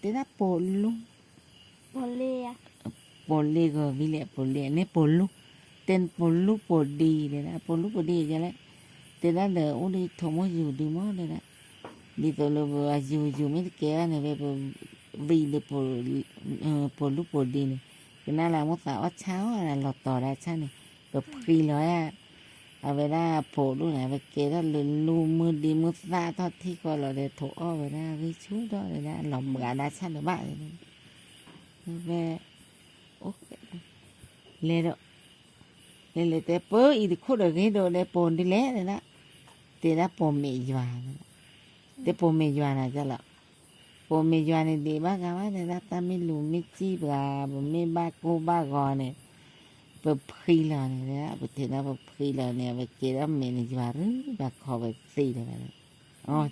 တဲဒၣ်ပိာ်လူ ပိာ်လ့ဂီၤဝံၤလဲၣ် ပိာ်လ့န့ၣ်ပိာ်လူ, တဲပိာ်လူပိာ်ဒံးတဲဒၣ် ပိာ်လူပိာ်ဒံးယဲလဲၣ်, တဲဒၣ်ဒီးအိၣ်ဒံးထိးမိၢ်ယူၤဒုးမ့ၢ်တဲဒၣ်, ဒ်သိးလၢပယူၤယူၤမ့ၢ်တကဲဘၣ်န့ၣ် ဝဲပဝံၤဒီး ပိာ်လူပိာ်ဒံးန့ၣ်, ကနၣ်လၢမိၢ်သးအီၣ်ဆၣ်အီၣ်လီၤတီၤဒၣ်ဆၣ်န့ၣ်, ပဖှံလီၤဧါ, အဝဲဒၣ်ပိာ်ဒိၣ်န့ၣ် အဝဲကဲထီၣ်လၢလူမုၢ်ဒံမုၢ်သၣ်ထီၣ်ထံကီၢ်လီၤဒီး ထိးအီၣ်ဝဲဒၣ်ဂံၢ်ဆူၣ်ထီၣ်ဝဲဒၣ် လီၤဘှးဒၣ်ဆၣ်ဒီးဘၣ်, ဝဲ လဲၤဒီး, လဲၤလဲၤတဲပၢအံၤတခိၣ်ဒီးဂ့ၤဒီး တဲပိာ်ဒုးလဲၣ်တဲဒၣ်, တဲဒၣ်ပိာ်မဲာ်ယွၤ, တဲပိာ်မဲာ်ယွၤန့ၣ်ကလီၤ, ပိာ်မဲာ်ယွၤန့ၣ်ဒံးဘၣ်ဂၤဘၣ်တဲဒၣ် တၢ်မ့ၢ်လူၤမ့ၢ်စံၣ်ပှၤ ပမ့ၢ်ဘၣ်ကိၢ်ဘၣ်ဂီၤန့ၣ်, ပဖှံလီၤန့ၣ်, ပထံၣ်န့ၣ်ပဖှံလီၤန့ၣ် အဝဲကဲထီၣ်မဲာ်န့ၣ်ယွၤရူၢ် ပှၤခီဝဲသ့လၢၤဘၣ်, အီ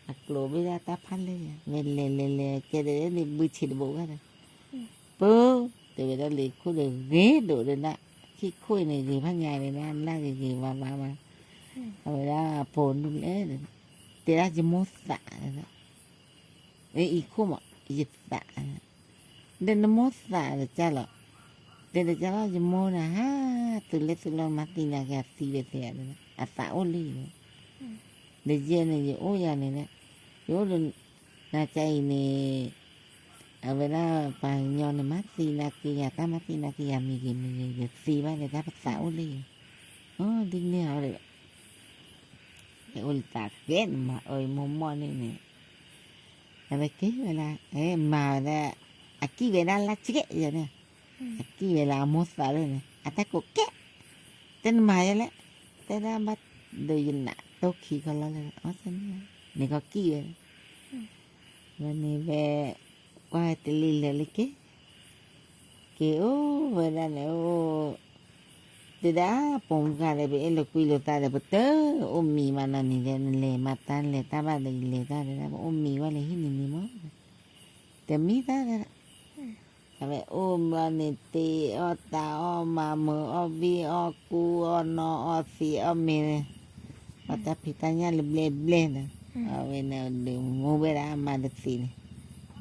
အကျိၤဘၣ်ဒၣ်တၢ်ဖးလဲၢ်ယါ ဝဲလဲၤလဲၤလဲၤကဲဒီးန့ၣ် ဘုဆံးတဘိဂၤဒီး, ပၢ တဲဝဲဒၣ်လံၤခိၣ်ဒီးဂ့ၤဒိၣ်ဒီးဒၣ်, ခံခိၣ်အံၤန့ၣ်ဂ့ၤဖးညါဒီးဒၣ် လၢဂ့ၤဂ့ၤဝါဝါမး, အဝဲဒၣ်ပိာ်ဒုးလဲၣ်, တဲဒၣ်ယမိၢ်သးဒီး, အံၤခိၣ်မး ယသး ဒီးနမိၢ်သးဒီးကၢ်လီၤ, တဲဒီးကၢ်လီၤ ယမိၢ်န့ၣ်ဟါ, တုၤလၢသုလီၤမၤသံနၤက့ၤအသံဝဲသ့ဧါ, အသးအိၣ်လံ, ဒီးယဲန့ၣ် ယအိၣ်ယၤန့ၣ်, ယအိၣ်ဒီး, နၤကၢ်အံၤန့ၣ်, အဝဲဒၣ်ပှၤကညီန့ၣ် မၤသံနၤက့ၤယၤ တၢ်မၤသံနၤက့ၤယၤမ့ၢ်ဂ့ၤမ့ၢ်ဂ့ၤ ယသံဘၣ်ဒီးတၢ်ပသးအိၣ်လံ, ဒ်န့ၣ်အီၤဒီး ယအိၣ်လၢသးဃဲနမၤအၢယမိၢ်မီၢ်န့ၣ်န့ၣ်, အဝဲက့ၤဝဲဒၣ်, မၤဝဲဒၣ်, အကံၣ်ဝဲဒၣ်လၢ်ကဲယၤန့ၣ်, အကံၣ်ဝဲလၢအမိၢ်သးလၢန့ၣ် အတၢ်ကိးကဲ, တဲနမၤယဲလဲၣ်, တဲဒၣ်ဘၣ်, ဒီးယနးတိၢ်ခံခီလီၤလၢ, န့ၣ်ကီကံၣ်ဝဲ, ဝဲန့ၣ်ဝဲ, ကွၢ်ဝဲတလံၤလၢာ်လၢက့ၤ က့ၤအိၣ်ဝဲဒၣ်န့ၣ်အိၣ်, တဲဒၣ်ပိာ်မုၣ်ဂၤဒီးပအဲၣ်လိာ်ကွံလိာ်သးဒီး ပတအိၣ်မံမးနီၤန့ၣ်ဒီး နလဲၤမၤတၢ်နလဲၤတၢ်ဘၣ်ဒီး ယလဲၤတၢ်တဲဒၣ် ပအိၣ်မံဝဲလၢဟံၣ်န့ၣ်န့ၣ်မး, တမံသၣ်တဲဒၣ်, အဝဲအိၣ်ဘျီန့ၣ် တ့အီၣ်တၢ်အီၣ်မၤမုာ်အီၣ်ဘံၣ်အီၣ်ကူအီၣ်နီၢ်အီၣ်သံးအီၣ်မ့ၤ အီၣ်တၢ်ဖံးတၢ်ညၣ်လၢဘျဲၣ်ဘျဲၣ်န့ၣ်, အဝဲန့ၣ်ဒုးမူဝဲဒၣ်အမါတသံးန့ၣ်,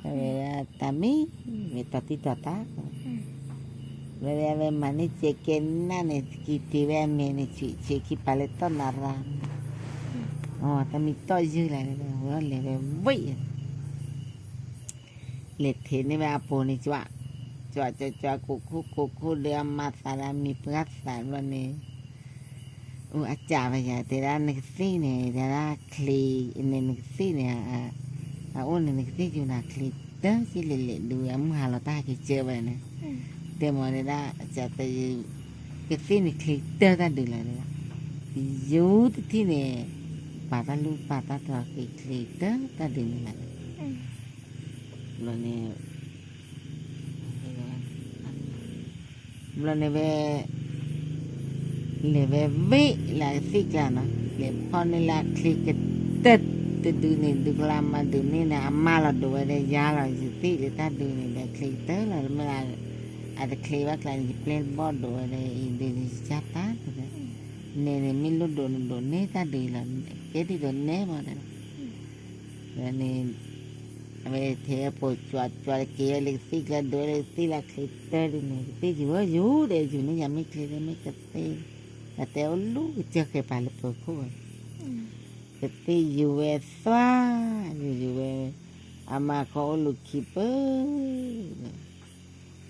အဝဲဒၣ်တၢ်မံ, မ့ၢ်တီၤတံၢ်တီၤတာ်, ဝဲဒၣ်ဝဲမၤန့ၢ်စဲးကဲနၢ်န့ၣ် က့ၤတ့ၢ်ဝဲအမဲာ်န့ၣ် ဆံးဆံးခံပာ်လၢတီၢ်နၤရၤ, တၢ်မံတီၢ်ယုၢ်လၢ်န့ၣ် ဝဲလဲၤဝဲဝံၣ် လဲၤထဲးန့ၢ်ဝဲအပိာ်န့ၣ် ကွၢ်, ကွၢ်ကွၢ်ကွၢ် ကိးခိၣ်ကိးခိၣ်ဒီးအမါသးဒီးအမံၤပှၢ်သးဘျီန့ၣ်, အိၣ်အစၢ်ဝဲယၤ တဲဒၣ်နကသ့ၣ်န့ၣ် တဲဒၣ်ချ့န့ၣ် နကသ့ၣ်န့ၣ်, အအိၣ်န့ၣ် နကသ့ၣ်ယူၤနၤချ့တၢ်က့လဲၤလဲၤဒုး အမုၢ်ဟါလီၤတၢ်ဟဲက့ၤစၢဝဲန့ၣ်, တဲမ့ၢ်တဲဒၣ် ကသ့ၣ်န့ၣ်ချ့တၢ်တၢ်ဒုးလီၤ, ယူၤတထံၣ်န့ၣ်, ပာ်တၢ်လူၢ်ပာ်တၢ်တီၤက့ၤချ့တၢ်တၢ်ဒုးန့ၣ်လီၤ, ဘျီန့ၣ် ဘျီန့ၣ်ဝဲ, လဲၤဝဲဝ့ၢ်လၢအကသ့ၣ်ကျါနီၤ လဲၤဖီၣ်န့ၢ်လၢအချ့ကတၢၢ်တဒုန့ၣ် ဒုးကလါမၤဒုးန့ၢ်န့ၣ် အမါလီၤဒိးဝဲဒီးယါလီၤ ယသ့ၣ်လၢတၢ်ဒုးန့ၣ် ဒီးချ့ကတၢၢ်လီၤ တမ့ၢ်လၢ, အတချ့ဘၣ်ကျါန့ၣ် ယပျဲၢ်တဘီၣ်ဒိးဝဲဒီးအံၤဒုးယါတၢ်, နဲန့ၣ်မ့ၢ်လိၣ်ဒိးနဒိးန့ၢ်တၢ်ဒုးလီၤ ကဲဒ်သိးနဲမး, န့ၣ် န့ၣ် အဝဲထဲပိာ်ကွၢ်ကွၢ်တက့ၢ်ဝဲလၢကသံၣ်ကျါ ဒိးလၢကသံၣ်လၢချ့တၢ်ဒ်န့ၣ် ကသံၣ်ယူၤဝဲယူၤဒီး ယူၤန့ၢ်ယၤမ့ၢ်ချ့ဒီးမ့ၢ်ကသ့, တၢ်တဲအိၣ်လူၤကစၢၢ်ဃဲၤပာ်လၢပၢၤခိၣ်ဝဲ, ကသံၣ်ယူၤဝဲသွါ, ယူၤယူၤဝဲ, အမၤခီအိၣ်လူၤခံပၢၢ် ကၠီ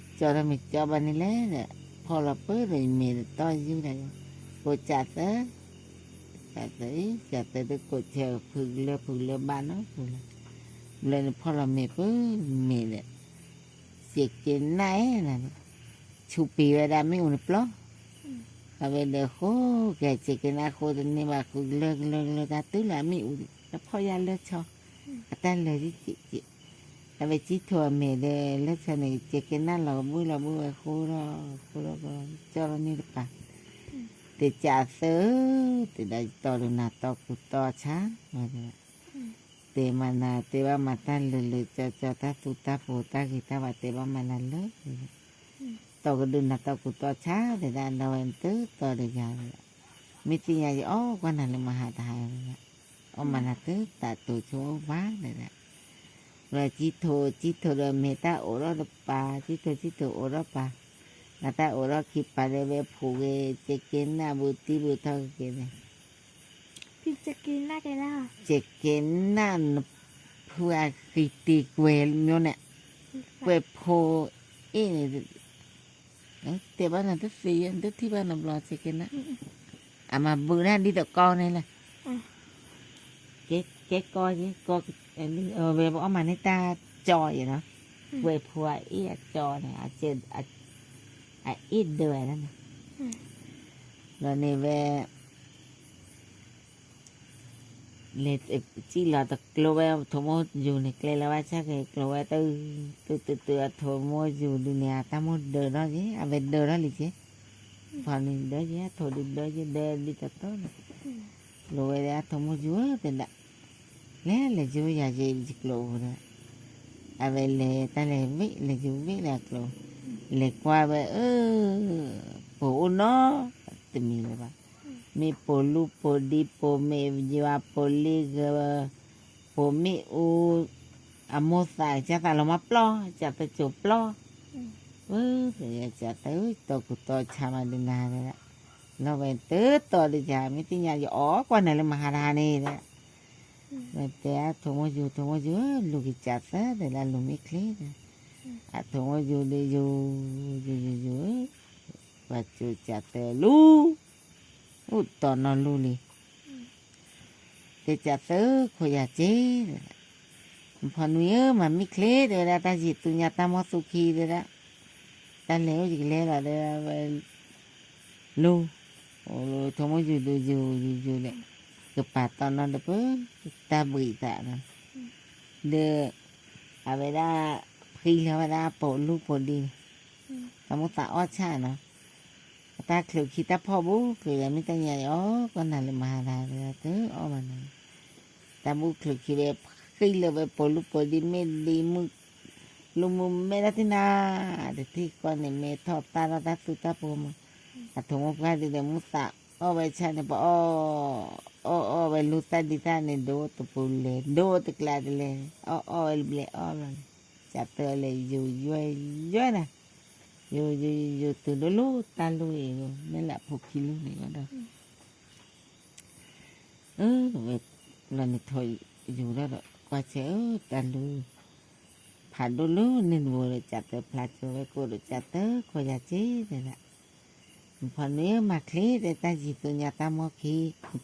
ထီၣ်မ့ၢ်ကၠီဘၣ်န့ၣ်လဲၣ်ဒီး ဖီၣ်လီၤပၢၢ်ဒီးယမဲာ်တတီၢ်ယူၤဒီး, ကိးကၠးသၢ, ကၠးသၢ, ကၠးသၢဒုးကိးဆဲးဖုကလၢဖုကလၢဘၣ်နီတပူၤလီၤ, ဘျီန့ၣ်ဖီၣ်လီၤမဲာ်ပၢၢ်မဲာ်ဒီး, စဲးကဲနၣ်အဲၣ်နၤန့ၣ်, ဆူးပ့ၤဝဲဒၣ်မ့ၣ်အူန့ၣ်ပျီ အဝဲဒီးဃိကဲစဲးကဲနၣ်ဃိတန့ၢ်ဘၣ်ဃုကလၢကလၢကလၢတၢ်တုၤလၢအမ့ၣ်အူ, တၢ်ဖီၣ်ယၢ်လၢဆီ, အတၢ်လၢာ်က့, အဝဲကၠံထိးအမဲာ်ဒီးလၢဆီန့ၣ် စဲးကဲနၣ်လီၤကဘုၣ်လီၤဘုၣ်ဝဲဃိဒီး, ဃိဒီးကၠီလီၤန့ၢ်တပၤ, တဲကၠးသၢ, တဲဒၣ်ယတီၢ်ဒုးနၤတီၢ်ကူၣ်တီၢ်ဆါ, တဲမၤနၤ တဲဘၣ်မၤတၢ်လၢာ်လၢာ်ကၠီကၠီ တၢ်သူတၢ်ဖိးတၢ်ဂ့ၤတၢ်ဝါ တဲဘၣ်မၤနၤလၢာ်, တီၢ်ကဒုးနၤတီၢ်ကူၣ်တီၢ်ဆါ တဲဒၣ်ဒီးဝဲတတီၢ်ဒီးယၤ, မ့ၢ်သ့ၣ်ညါယအီၣ်ကွၢ်နၤလၢမဟါတဟါ, အီၣ်မၤနၤတုၤတၢ်တိၤဆိအိၣ်ဘၣ်တဲဒၣ်, ဝဲကၠံထိး ကၠံထိးဒီးမဲာ်တၢ်အိးထီၣ်တပၤ ကၠံထိး ကၠံထိးအိးထီၣ်ပၤ, နတၢ်အိးထီၣ်ခံပၤဒီးဝဲဖိးဂ့ၤ စဲးကဲနၣ်ဘူးတံၢ်ဘူးထီၣ်က့ၤန့ၣ် စဲးကဲနၣ်နဖုအ ဃံတံၤကွဲၤမၠိန့ၣ်, ကွဲၤဖိအ့ၣ်န့ၣ်, တဲဘၣ်နတသ့ နတထံၣ်ဘၣ်နဘျီစဲးကဲနၣ်, အမၤဘုးဒၣ်ဒ်သိးကီန့ၣ်လဲၣ်, ကဲကီ, ဝဲပအီၣ်မၤန့ၢ်တၢ်ကၠီအံၤနီၤ, ကွဲၤဖိအအ့ၣ်အကၠီန့ၣ်, အအ့ၣ်ဒၢဝဲဒၣ်န့ၣ်, ဒီးန့ၣ်ဝဲ လဲၤစံၣ်လီၤတကျိဝဲ ထိးမိၢ်ယူၤန့ၣ် ကျဲလၢၤဘၣ်ဆၣ်က့ၤကျိဝဲ တုၤတုၤတုၤအထိးမိၢ်ယူၤဒုးန့ၣ် အတၢ်မိၢ်ဒၢထီၣ်က့ၤ အဝဲဒၢထီၣ်လံက့ၤ, ဖီန့ၣ်ဒၢက့ၤ အထိးဒုးဒၢက့ၤ ဒၢဒ်တတီၢ်န့ၣ်, ကျိဝဲဒၣ်အထိးမိၢ်ယူၤဧၢ တဲဒၣ်, လဲၤလဲၤယူၤယၤယဲယကျိဒီး, အဝဲလဲၤတၢ်လဲၤဝ့ၢ် လဲၤယူၤဝ့ၢ်လၢအကျိ, လဲၤကွၢ်ဝဲအၢ ပိာ်အိၣ်နီတမံၤလၢၤဘၣ်, မ့ၢ်ပိာ်လူၢ်ပိာ်ဒံ ပိာ်မ့ၢ်ယွၤ ပိာ်လ့ဂၢၤ, ပိာ်မ့ၣ်အူ, အမိၢ်သးကၢ်သးလီၤမၢ်ပျီ ကၢ်သၢကၠိၤပျီ, ဝဲ, ကၢ်သၢတီၢ်ကူၣ်တီၢ်ဆါမးဒုးနၤဝဲဒၣ်, လီၤဝဲတတီၢ်ဒုးယၤ မ့ၢ်သ့ၣ်ညါယအီၣ်ကွၢ်နၤလၢမဟါတဟါန့ၣ်ဒီး, ဝဲတဲအထိးမိၢ်ယူၤ ထိးမိၢ်ယူၤဧၢ လူၤကစၢ်သၢဒီးလၢလူၤမ့ၢ်ချ့ဒီး, အထိးမိၢ်ယူၤဒုးယူၤ, ယူၤ ယူၤ ယူၤဧၢ, ပှၤကၠိကၢ်သၢလူၤ, အိၣ်တီၢ်နီၢ်လူၤလံ တဲကၠးသၢခိၣ်ယၤက့ၤ, ဖီနွံဧၢ မၤမ့ၢ်ချ့တဲဝဲဒၣ် တၢ်ယံာ်သူညါတၢ်မီၢ်သူခံတဲဒၣ်, တၢ်လဲၤအိၣ်ယကလဲၤလီၤတဲဝဲ, လူၤ, ထိးမိၢ်ယူၤဒုးယူၤယူၤယူၤလဲၣ်, ကပာ်တီၢ်နီၢ်တပၢၢ်, တၢ်ဘှံးသးနီၤ, ဒီး, အဝဲဒၣ်, ဖှံလီၤဝဲဒၣ်ပိာ်လူၢ်ပိာ်ဒံ, တၢ်မိၢ်သးအီၣ်ဆၣ်နီၤ အတၢ်ချုးခံတၢ်ဖီၣ်ဘူးချုး မ့ၢ်တၢ်ညါအီၣ် ကွၢ်နၤလၢမဟါတဟါ တအီၣ်ဘၣ်နီၤ, တၢ်ဘူးချုးခံဝဲ ဃံလၢာ်ဝဲပိာ်လူၢ်ပိာ်ဒံ မ့ၢ်ဒံမုၢ်, လူၤမုၢ်မဲဒၣ်တနၤ, တထံၣ်ဃီန့ၣ် မ့ၢ်ထီၣ်သၣ်ထီၣ်တၢ်သူတၢ်ဖိမး, အထိးမိၢ်ပှၢ်ဒုးဒီး မိၢ်သးအီၣ်ဝဲဆၣ်န့ၣ် ပအီၣ်, အီၣ်အီၣ်ဝဲလူၤသၣ်ဒံသၣ်န့ၣ် ဒိတပူၤလဲၤ ဒိတကျါတလဲၤ အီၣ်အီၣ်ဝဲဘျဲးအီၣ်လီၤန့ၣ်, ကၠးသၢလဲၤယူၤယွဲၢ်ယွဲၢ်နၤ ယူၤယူၤယူၤတုၤဒိလူတၢ်လူအံၤ မ့ၢ်လၢအဖိခံလူန့ၣ်ဒီး, အၢ ဝဲ, လီၤန့ၣ်ထိးယူၤဒီး ကွၢ်ဆၢၣ်ဧၢ တၢ်လူ, ဖးဒိၣ်လူန့ၣ်တဘိဒီး ကၠးသၢဖျါကၠိဝဲကိးဒီး ကၠးသၢခိၣ်ယၤက့ၤတဲဒၣ်, ဖီနွံမၤချ့တဲ တၢ်ယံာ်သူညါတၢ်မီၢ်ခံ,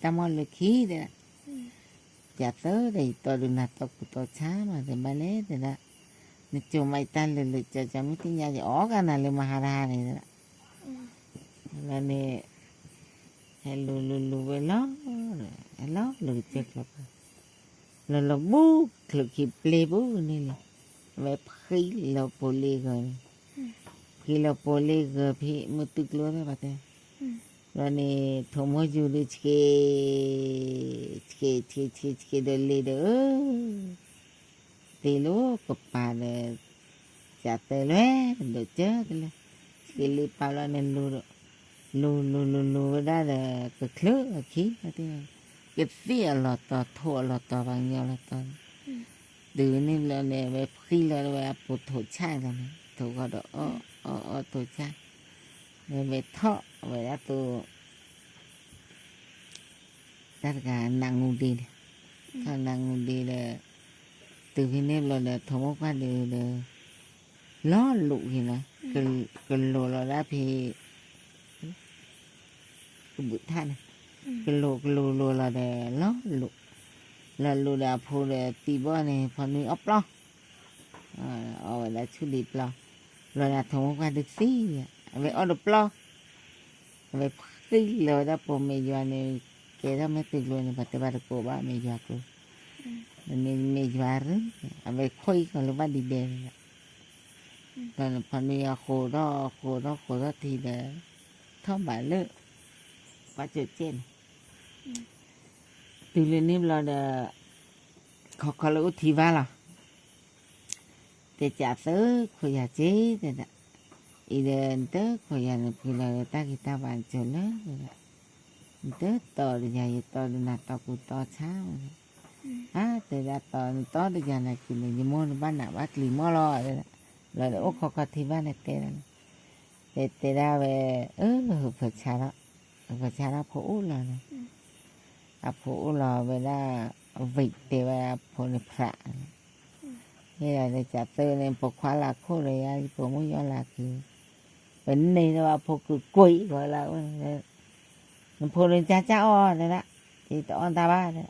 တၢ်မီၢ်လၢခံတဲဒၣ် ကၠးသၢဒီး ယတီၢ်ဒုးနၤတီၢ်ကူၣ်တီၢ်ဆါမး တဲဘၣ်လဲၣ်တဲဒၣ်, နကၠိမးယတၢ်လၢာ်လၢာ်ကၠီကၠီ မ့ၢ်သ့ၣ်ညါယအီၣ်ကနၤလၢမဟါတဟါန့ၣ်တဲဒၣ်, လီၤန့ၣ်, ဟဲလူၤလူၤလူၤဝဲလီၤ, ဟဲလီၤလူၤကစၢၢ်ကျီၤပၤ, လီၤလီၤဘူးချုးခံပျ့ဘူးန့ၣ်လီၤ, အဝဲဖှံလီၤပိာ်လ့ဂၢၤန့ၣ်, ဖှံလီၤပိာ်လ့ဂၢၤဖဲမုၢ်တုၤကျိဒၣ်ဘၣ်တဲ လီၤန့ၣ် ထိးမိၢ်ယူၤဒုးဆှဲး, ဆှဲးဆှဲးဆှဲးဆှဲးဒီးလ့ၤဒီး, သ့ၣ်လိာ်ကပၤဒီး, ကၠးသၢလဲၤ, ဒိးကၢတလဲၤ, ဆှဲးလ့ပာ်လီၤန့ၣ်လူၤဒီး, လူၤလူၤလူၤလူၤဝဲဒၣ်ဒီး ကချုးအခံ, ကသံၣ်အလီၤတီၤ ထိးအလီၤတီၤ ပှၤကညီလီၤတီၤန့ၣ် တုၤန့ၣ်ဘျီန့ၣ် အဝဲဖှံလီၤဝဲအဖိထိးဆၣ်လီၤန့ၣ် ထိးဃီဒီးအီၣ်အီၣ်အီၣ်ထိးဆၣ်, ဝဲဝဲထီၣ်ဝဲဒၣ်သိး တၢ်တဂၤနးငူဒ့န့ၣ်, ထီၣ်နးငူဒ့ဒီး တုၤဖဲန့ၣ်ဘျီဒီး ထိးမိၢ်ပှၢ်ဒုးဒီး လီၤလိာ်က့ၤနီၤ, ကလိာ်လီၤဒၣ်ဖဲ ကဘုးထၣ်န့ၣ်, ကလိာ်ကလိာ်လိာ်လီၤဒီး လီၤလိာ်, လီၤလိာ်ဒီးအဖိဒီးသံဘီန့ၣ် ဖီနွံအီၣ်ပျီ, အီၣ်ဝဲဒၣ်ဆူၣ်ဒံးပျီ, ဘျီန့ၣ်ထိးမိၢ်ပှၢ်ဒုးသံ, အဝဲအီၣ်တပျီ အဝဲဖှံလီၤဝဲဒၣ်ပိာ်မ့ၢ်ယွၤန့ၣ်, ကဲထီၣ်မ့ၢ်တုၤကျိန့ၣ် ပှၤတဲဘၣ်တကိးဘၣ်မ့ၢ်ယွၤကျိ, မ့ၢ်မ့ၢ်ယွၤရၢ, အဝဲခိၣ်အံၤဃီလၢဘၣ်ဒံးဒဲးဝဲဒၣ်, ဒီးဖီနွံအဃိးထီၣ်ဃိးထီၣ်ဃိးထီၣ်ထံဒီး, ထီၣ်ဘးလၢ ပှၤကၠိၤကဲန့ၣ်, တုၤလၢန့ၣ်ဘျီဒီး ခီခီလၢအိၣ်ထံဘၣ်လီၤ, တဲကးသၢခိၣ်ယၤက့ၤတဲဒၣ်, အံၤဒီးနတခိၣ်ယၤန့ၣ် ဖှံလီၤဒီးတၢ်ဂ့ၤတၢ်ဝါနကၠိၤလၢ, နတတီတယၤ ယတီတနၤတီကူတီဆါဝဲ, အါတဲဒၣ်တီနတီတယၤနၤက့ၤန့ၣ် ယမိၢ်နဘၣ်နးဘၣ်ကျံၤမီၢ်လီၤ, ဘျီဒီးအိၣ်ခီခီထံဘၣ်န့ၣ်တဲဒၣ်န့ၣ်, တဲတဲဒၣ်ဝဲ, အၢ ဟၢဖၢဆါထီၣ်, ဟၢဖၢဆါထီၣ်ဖိအိၣ်လီၤန့ၣ်, အဖိအိၣ်လီၤဝဲဒၣ်, အဝံၤတဲဝဲအဖိန့ၣ်ဖြး န့ၣ်ဒီးကးသၢန့ၣ် ပိာ်ခွါလၢခိၣ်ဒီးယၤ ယပိာ်မုၣ်ယီၢ်လၢခံ, ပန့ၢ်ဒီးအဖိကကွံာ်ဝဲလၢ, နဖိန့ၣ်ကၢ်ကၢ်အီၣ်တဲဒၣ်, ယတအီၣ်တၢ်ဘၣ်တဲ,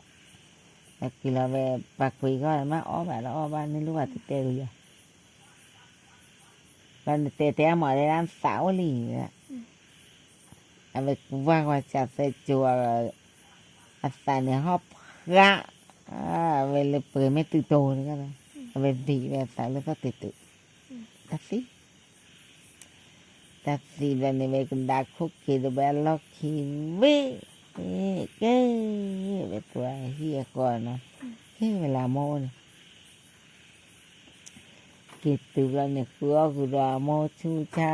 အက့ၤလီၤဝဲ, ပှၤကွံာ်ကီၢ်မ့ၢ်အီၣ်ဘၣ်ဒီးအီၣ်ဘၣ် န့ၢ်လိၣ်ဘၣ်တတဲကယၤ ဘျီနတဲတဲအါမးတဲဒၣ်နသးအိၣ်လံ, အဝဲကွၢ်ကွၢ်ကးသၢကၠိၤ, အသးန့ၣ်ဟီၣ်ဖျါ, အဝဲလၢပှဲၤမ့ၢ်တုၤတိၤန့ၣ်, အဝဲဘံၣ်ဝဲအသးလၢသီၣ်တ့ၢ်တုၤ, တၢ်သံ တၢ်သံဘျီန့ၣ် ဝဲကဒါခိၣ်က့ၤဒီးဝဲအလီၢ်ခံဝ့ၢ်, ကဲ, ဝဲကွၢ်ဟံၣ်အဃီနီၤ, ကဲဝဲလၢအမိၢ်အိၣ်န့ၣ်, က့ၤတုၤဘျီန့ၣ် ဃုအီၣ်ဃုာ်ဒီးအမိၢ်ဆူၣ်ဆါ,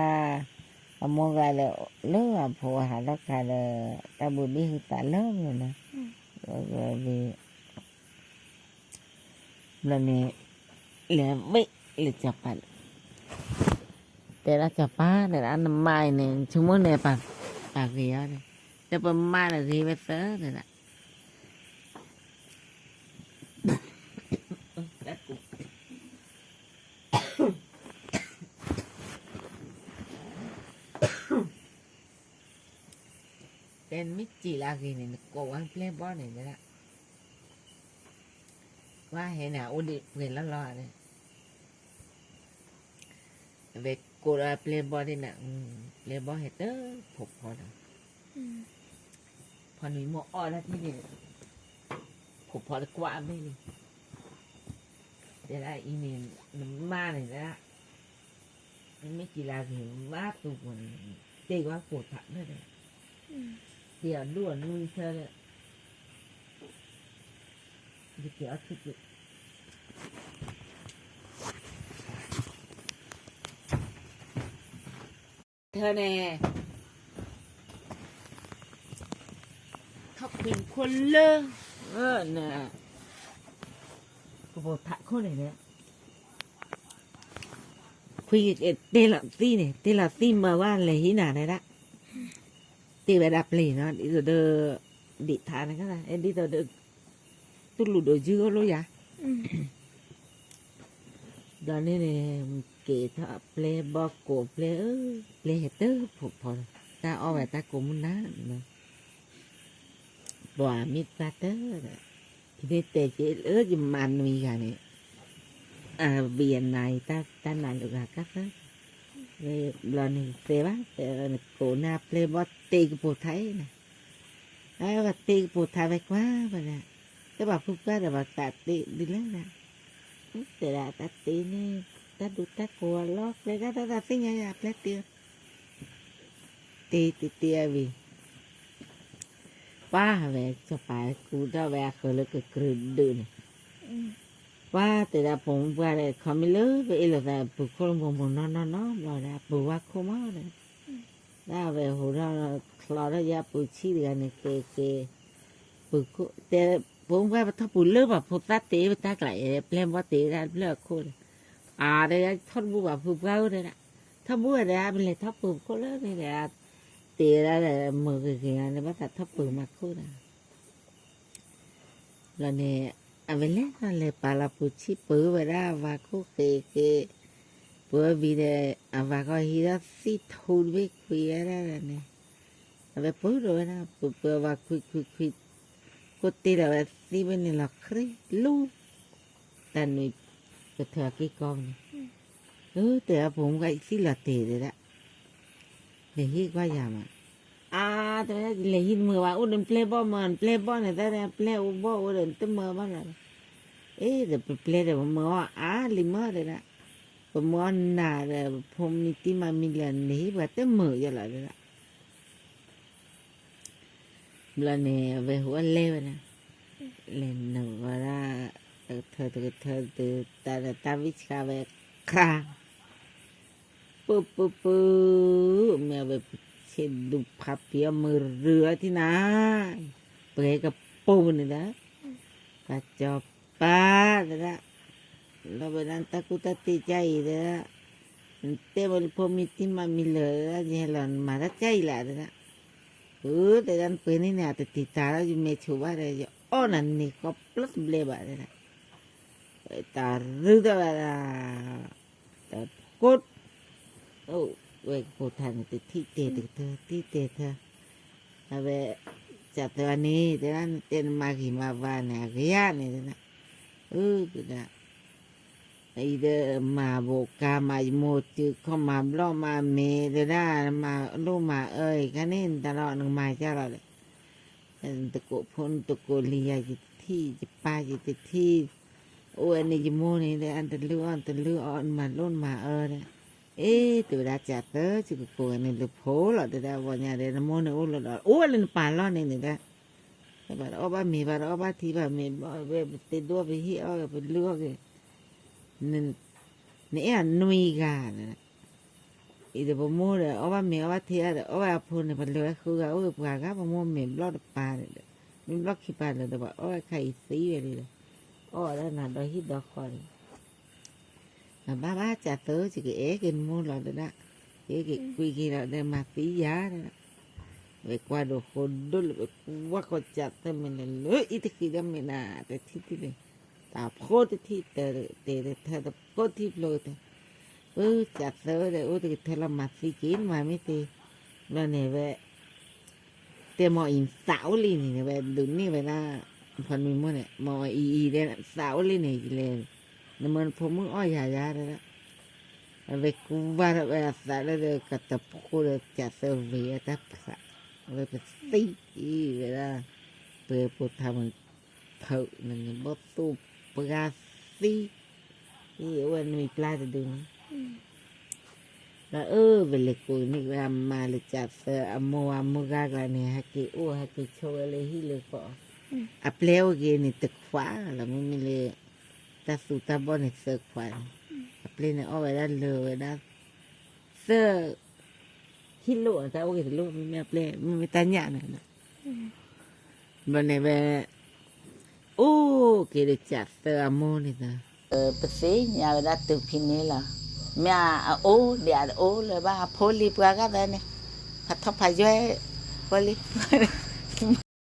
အမိၢ်ဂၤဒီး လၢအဖိဟးထီၣ်ခါဒီး တၢ်ဘှံးဘံၣ်ဟုသးလၢမ့ၢ်နီၤ, ဝဲ ဘျီန့ၣ် လဲၤဘ့ၣ်လၢစီၤပၤ, တဲဒၣ်စီၤပၤ တဲဒၣ်နမါအံၤန့ၣ် နဆိကမိၣ်န့ၣ် ပာ်ဂ့ၤအီၤန့ၣ်, တဲပမါဒီးဂ့ၤဝဲသၢတဲဒၣ် တဲနမ့ၢ်စံးလၢအဂ့ၤန့ၣ် နကိးဝဲပျဲၢ်ဘီၣ်န့ၣ်တဲဒၣ်, ပှၤဟဲန့ၣ်အိၣ်ဒံးပှဲၤလီၢ်လီၢ်န့ၣ်, အဝဲကိးဒီးပျဲၢ်ဘီၣ်ဒ်န့ၣ်, ပျဲၢ်ဘီၣ်ဟဲတၢ်ဖိးဖီဒီး, ဖီနွံမိၢ်အီၣ်ဒၣ်ထံၣ်န့ၣ်, ဖိးဖီတကွၢ်ဘ့ၣ်လံ, တဲဒၣ်အံၤန့ၣ် နမါန့ၣ်ဒၣ် နမ့ၢ်စံးလၢအဂ့ၤမးသူပူၤန့ၣ်, တ့ၢ်ဝဲကိးထးလၢဒီး, တ့ၢ်အဒိၣ်အနွံဆၢဒီး, ယက့ၤအီၣ်ထံၣ်, ထၢန့ၣ်, ထီၣ်ခွံခိၣ်လၢ, ကပိာ်ထးခိၣ်န့ၣ်, ခွံတဲလီၤသံန့ၣ် တဲလီၤသံမၤဝဲလဲၤဟံးနၤဒၣ်, တ့ၢ်ဝဲဒၣ်ပျ့ၤနီၤ ဒ်သိးဒီး, ဒံးထးန့ၣ် ဒ်သိးဒီး, တူၢ်လူၤဒိးယုၢ်အိၣ်လိယၤ ဒီးန့ၣ်န့ၣ်, က့ၤထီၣ်ပျဲၢ်ဘီၣ်ကိးပျဲၢ်ဧၢ, ပျဲၢ်ဟဲတၢ်ဖိးဖီ, တၢ်အီၣ်ဝဲတၢ်ကိးမုၢ်နၤ, ပှၤမ့ၢ်ပျၢ်တၢ်, ဖဲန့ၣ်တဲက့ၤလၢယမါနွံဂၤန့ၣ်, အဘံၣ်အနါအံၤတၢ်နးလိာ်ဂၤကၢ်သၢ, ဘျီန့ၣ်တဲဘၣ် တဲနကိးနၢ်ပျဲၢ်ဘီၣ်တ့ကပိာ်ထးအံၤန့ၣ်, အဝဲတ့ကပိာ်ထးဝဲကွၢ်ဝဲဒၣ်, တဘၣ်ဖုပှၢ်ဒီးဘၣ်တၢ်တ့ဒ်လဲၣ်ဒၣ်, တဲဒၣ်တၢ်တ့န့ၣ်, တၢ်ဒူတၢ်ကိးအလီၢ်ကျဲဒၣ်တၢ်သ့ၣ်ညါယၤပျဲၢ်တ့, တ့တ့တ့အဝံၤ, ပှၢ်ဝဲစီၤပၤကူထီၣ်ဝဲအဃၢၤလၢကကြၢးဒုးန့ၣ်, ပှၢ်တဲဒၣ်ပိာ်မုၣ်ပှၢ်ဒီး ခီမ့ၢ်လၢပအ့ၣ်လိာ်သးပူၤခိၣ်လၢမိၢ်မိၢ်နီၢ်နီၢ်နီၢ်ဘျီဒီး ပူၤဝါခိၣ်မးဒီး, ဒၣ်ဝဲဟူးထီၣ်ချီထီၣ်ယၤပူၤဆံးတဂၤန့ၣ် ကဲကဲ, ပူၤခိၣ်တဲ, ဖိမုၣ်ပှၢ်ပထီၣ်ပူၤလၢပှၤဖိသၣ်တ့ၢ်ပတၢ်ကျး ပျဲၢ်ဘီၣ်တ့ၢ်ဒၣ်တဖျၢၣ်အခိၣ်ဒီး, အါ တဲဒၣ် ထီၣ်တဘူၣ်ဘၣ်ဖိပှၢ်ဧၢ တဲဒၣ်, ထီၣ်ဘူၣ်ဝဲဒီး ပလဲၤထီၣ်ပူၤခိၣ်လၢန့ၣ်ဒီး တ့ၢ်ဝဲဒၣ်ဒီး မုာ်ဂ့ၤဂ့ၤအီၤန့ၣ် ဘၣ်သးထီၣ်ပူၤမၤခိၣ်ဒီး ဘျီန့ၣ် အဝဲလဲၤထီၣ်လဲၤပာ်လီၤပူၤဆံၣ်ပၢဝဲဒၣ်အဝၤခိၣ်ဃ့က့ၤ, ပဝဲဘံဒီး အဝၤကီၢ်ဟံးထီၣ်သံၣ်ထူတဘ့ၣ်ခွံဝဲဒၣ်န့ၣ်, အဝဲပၢထီၣ်ဝဲဒၣ် ပပၢအဝၤခွံခွံခွံ, ခိၣ်တ့ၢ်လီၤဝဲသံၣ်ဝဲန့ၣ်လီၤခရံာ်လူၤ, တၢ်နွံကထၢက့ၤကီၢ်န့ၣ်, အၢ တဲအဖိမုၣ်ကသံၣ်လီၤတ့ၢ်တဲဒၣ် လဲၤဟံးကွၢ်ယၤမး, အါ တဲဝဲဒၣ် လဲၤဟံးတမုာ်ဘၣ် အိၣ်ဒီးပျဲၢ်ဘီၣ်မၢ် ပျဲၢ်ဘီၣ်န့ၣ် တၢ်ပျဲၢ်အိၣ်ဘီၣ်အိၣ်ဒီး တမၢဘၣ်လီၤ, အ့ ဒီးပပျဲၢ်ဒီးပမၢအီၤအါလံမၢ် တဲဒၣ်, ပမၢအီၤနၤဒီး ဖိမံၤတံၢ်မၤမံၤလၢာ်န့ၣ် ဟံးပှၤတမုာ်ယလီၤတဲဒၣ် ဘျီန့ၣ် အဝဲဟူအလဲၢ်ဝဲဒၣ်, လဲၤနုာ်ဝဲဒၣ်, တကထၢတကထၢတုၤတၢ်ဒီးတၢ်ဝံၣ်ဆှါဝဲ, ခါ, ပုၢ်ပုၢ်ပုၢ်, မ့ၢ်အဝဲဆ့ဒူဖးပံၤအီၣ်မုာ်ရုၤအီထံနၤ, ပှဲၤကပိာ်န့ၣ်ဒီး, ပှၤကၠီၤပၤ, တဲဒၣ် လီၤဝဲဒၣ်တၢ်ကူၣ်တၢ်တ့ကၢ်အံၤတဲဒၣ်, နတဲဝဲလၢဖိမံၤတံၢ်မၤမံၤလၢာ်ဒၣ် ယဟဲလီၤနမၤတၢ်ကၢ်အံၤလၢတဲဒၣ်, အၢ တဲဒၣ် နပှ့ၤန့ၢ်န့ၣ် အတတံာ်တာ်လီၤ ယမဲာ်ဆိးဘၣ်ဒီး ယအီၣ်နၤန့ၢ်ဃီပျီတဘျဲဘၣ်တဲဒၣ်, တၢ်ရုၢ်ထီၣ်ဝဲဒၣ်, တၢ်ဖိ ဝဲကပိာ်ထါန့ၣ်တထံၣ်တဲာ်တကထၢ တထံၣ်တဲာ်တထၢ, အဝဲ, ကၢ်သၢန့ၣ် တဲဒၣ် နတဲနမၤဂ့ၤမၤဝါန့ၣ် အဂ့ၤဧါန့ၣ်တဲဒၣ်, အၢ တဲဒၣ်, အံၤဒီးမၤဘိးကါမၤယမိၢ်စုခီၣ်မၤဘျီၣ်မၤမ့ၤတဲဒၣ် မၤလိၣ်မၤအၢအံၤခါန့ၣ် နတၢ်လီၤနကမၤယါလီၤဒီး နတကိးဖိ နတကိးလံၤယၤယတထံၣ် ယပၢ်ယတထံၣ်, အိၣ်ဝဲန့ၣ်ယမိၢ်န့ၣ်ဒီး အတလုၢ်အီၣ်တလုၢ်အီ နမၤလိၣ်နမၤအၢဒီး, အ့ တဲဝဲဒၣ်ကၢ်သၢ ယကကိးဝဲန့ၣ်လၢဖိလီၤတဲဒၣ် ဝီညါဒီး နမိၢ်န့ၣ်အိၣ်လၢဒီး အိၣ်ဝဲလၢနပၢ်လီၢ်န့ၣ်န့ၣ်ဒီး, ဘၣ်တအီၣ်ဘၣ်မ့ၤ ဘၣ်တအီၣ်ဘၣ်ထံဘၣ်မ့ၤ ဘၣ်ဝဲပတ့ဒိၣ်ပဟ့ၣ်အီၣ်ဂ့ၤ ပလုၢ်အီၣ်ဂ့ၤ နအဲၣ်အနွံဂၤန့ၣ်, အံၤဒီးပမိၢ်ဒီး အီၣ်ဘၣ်မ့ၤအီၣ်ဘၣ်ထံဒီး အီၣ်ဝဲအဖိန့ၣ် ပလဲၤဝဲဃုဂၤ အိၣ်ဂ့ၤပှၤဂၤ ပမိၢ်မ့ၤဘျီၣ်တပၤန့ၣ်ဒီး, မ့ၢ်ဘျီၣ်ခံပၤလၢၤဒီး ပှၤအီၣ်ဝဲခါအံၤသံဝဲလံဒီး, အီၣ်ဝဲဒၣ်နၤဒီဟံၣ်ဒီဃီန့ၣ် မၤဘၣ်ဘၣ်ကၢ်သၢ ယကအဲၣ်က့ၤနမိၢ်လီၤတဲဒၣ်, ယကကွံက့ၤလီၤဒီးမၤသံယၤတဲဒၣ်, ဝဲကွၢ်ဒိၣ်ဃိဒိၣ်လၢဝဲကွၢ်ဃီကၢ်သၢမ့ၢ်လၢလၢအံၤတဃံဒီးမ့ၢ်နၤ တထံၣ်တထံၣ်လံ, တၢ်ဖိတထံၣ်တၢ်တ့ၢ်တထၢ တဖိတထံၣ်ဖျိတၢ်, အၢ ကၢ်သၢဒီး အိၣ်တကထၢလီၤမၤသံက့ၤ နမၤမ့ၢ်သ့, ဘျီန့ၣ်ဝဲ တဲမ့ၢ်အံၤသးအိၣ်လံန့ၣ် ဝဲဒုးန့ၢ်ဝဲဒၣ် ဖီနွံမိၢ်န့ၣ် မ့ၢ်အံၤအံၤဒဲး သးအိၣ်လံန့ၣ် ယလဲၤ နမၢနဖိမုၣ်အီၣ်ယၤယၤတဲဒၣ်, အဝဲကူဝါထီၣ်ဝဲအသးလၢဒီး ကတဖိဒီးကၢ်သၢဝ့ၤအတၢ်ဖျး, အဝဲပသံဝဲဒၣ်, ပှဲၤပိာ်ထါမုၣ်ဖုးန့ၣ် ဘီၣ်သိၣ်ပှၢ်သံ အံၤအဝဲနွံပျၢ်တဒုန့ၣ် ဒီးအၢ ပလဲၤကိးန့ၢ်ဝဲအမါလၢကၢ်သၢအမိၢ်အမုၢ်ဂၤကျါန့ၣ် ဟဲက့ၤအိၣ်ဟဲက့ၤဆိးဝဲလၢဟံၣ်လၢဃီ, အပျဲၢ်အိၣ်က့ၤန့ၣ်တခွးလီၤ မ့မ့ၢ်လၢ တၢ်သူတၢ်ဘီၣ်န့ၣ်သၢခွးန့ၣ်, အပျဲၢ်န့ၣ်အီၣ်ဝဲဒၣ်လၢာ်ဝဲဒၣ် သၢ ဟံၣ်လိၣ်အတၢ်အိၣ်က့ၤတလိၣ် မ့မ့ၢ်အပျဲၢ် မ့မ့ၢ်တၢ်ညၣ်န့ၣ် ဘျီန့ၣ်ဝဲ အိၣ်က့ၤဒီးကၢ်သၢအမိၢ်န့ၣ်သၢ, ပသ့ၣ်ညါဝဲဒၣ်တုၤဖဲန့ၣ်လီၤ, မ့ၢ်အအိၣ်ဒံးအတအိၣ်လၢၤဘၣ် အဖိလံၤပှၤဂၤသၢန့ၣ်, ဖးထီၣ်ဖးယွဲၢ် ဖိလံၤပှၤ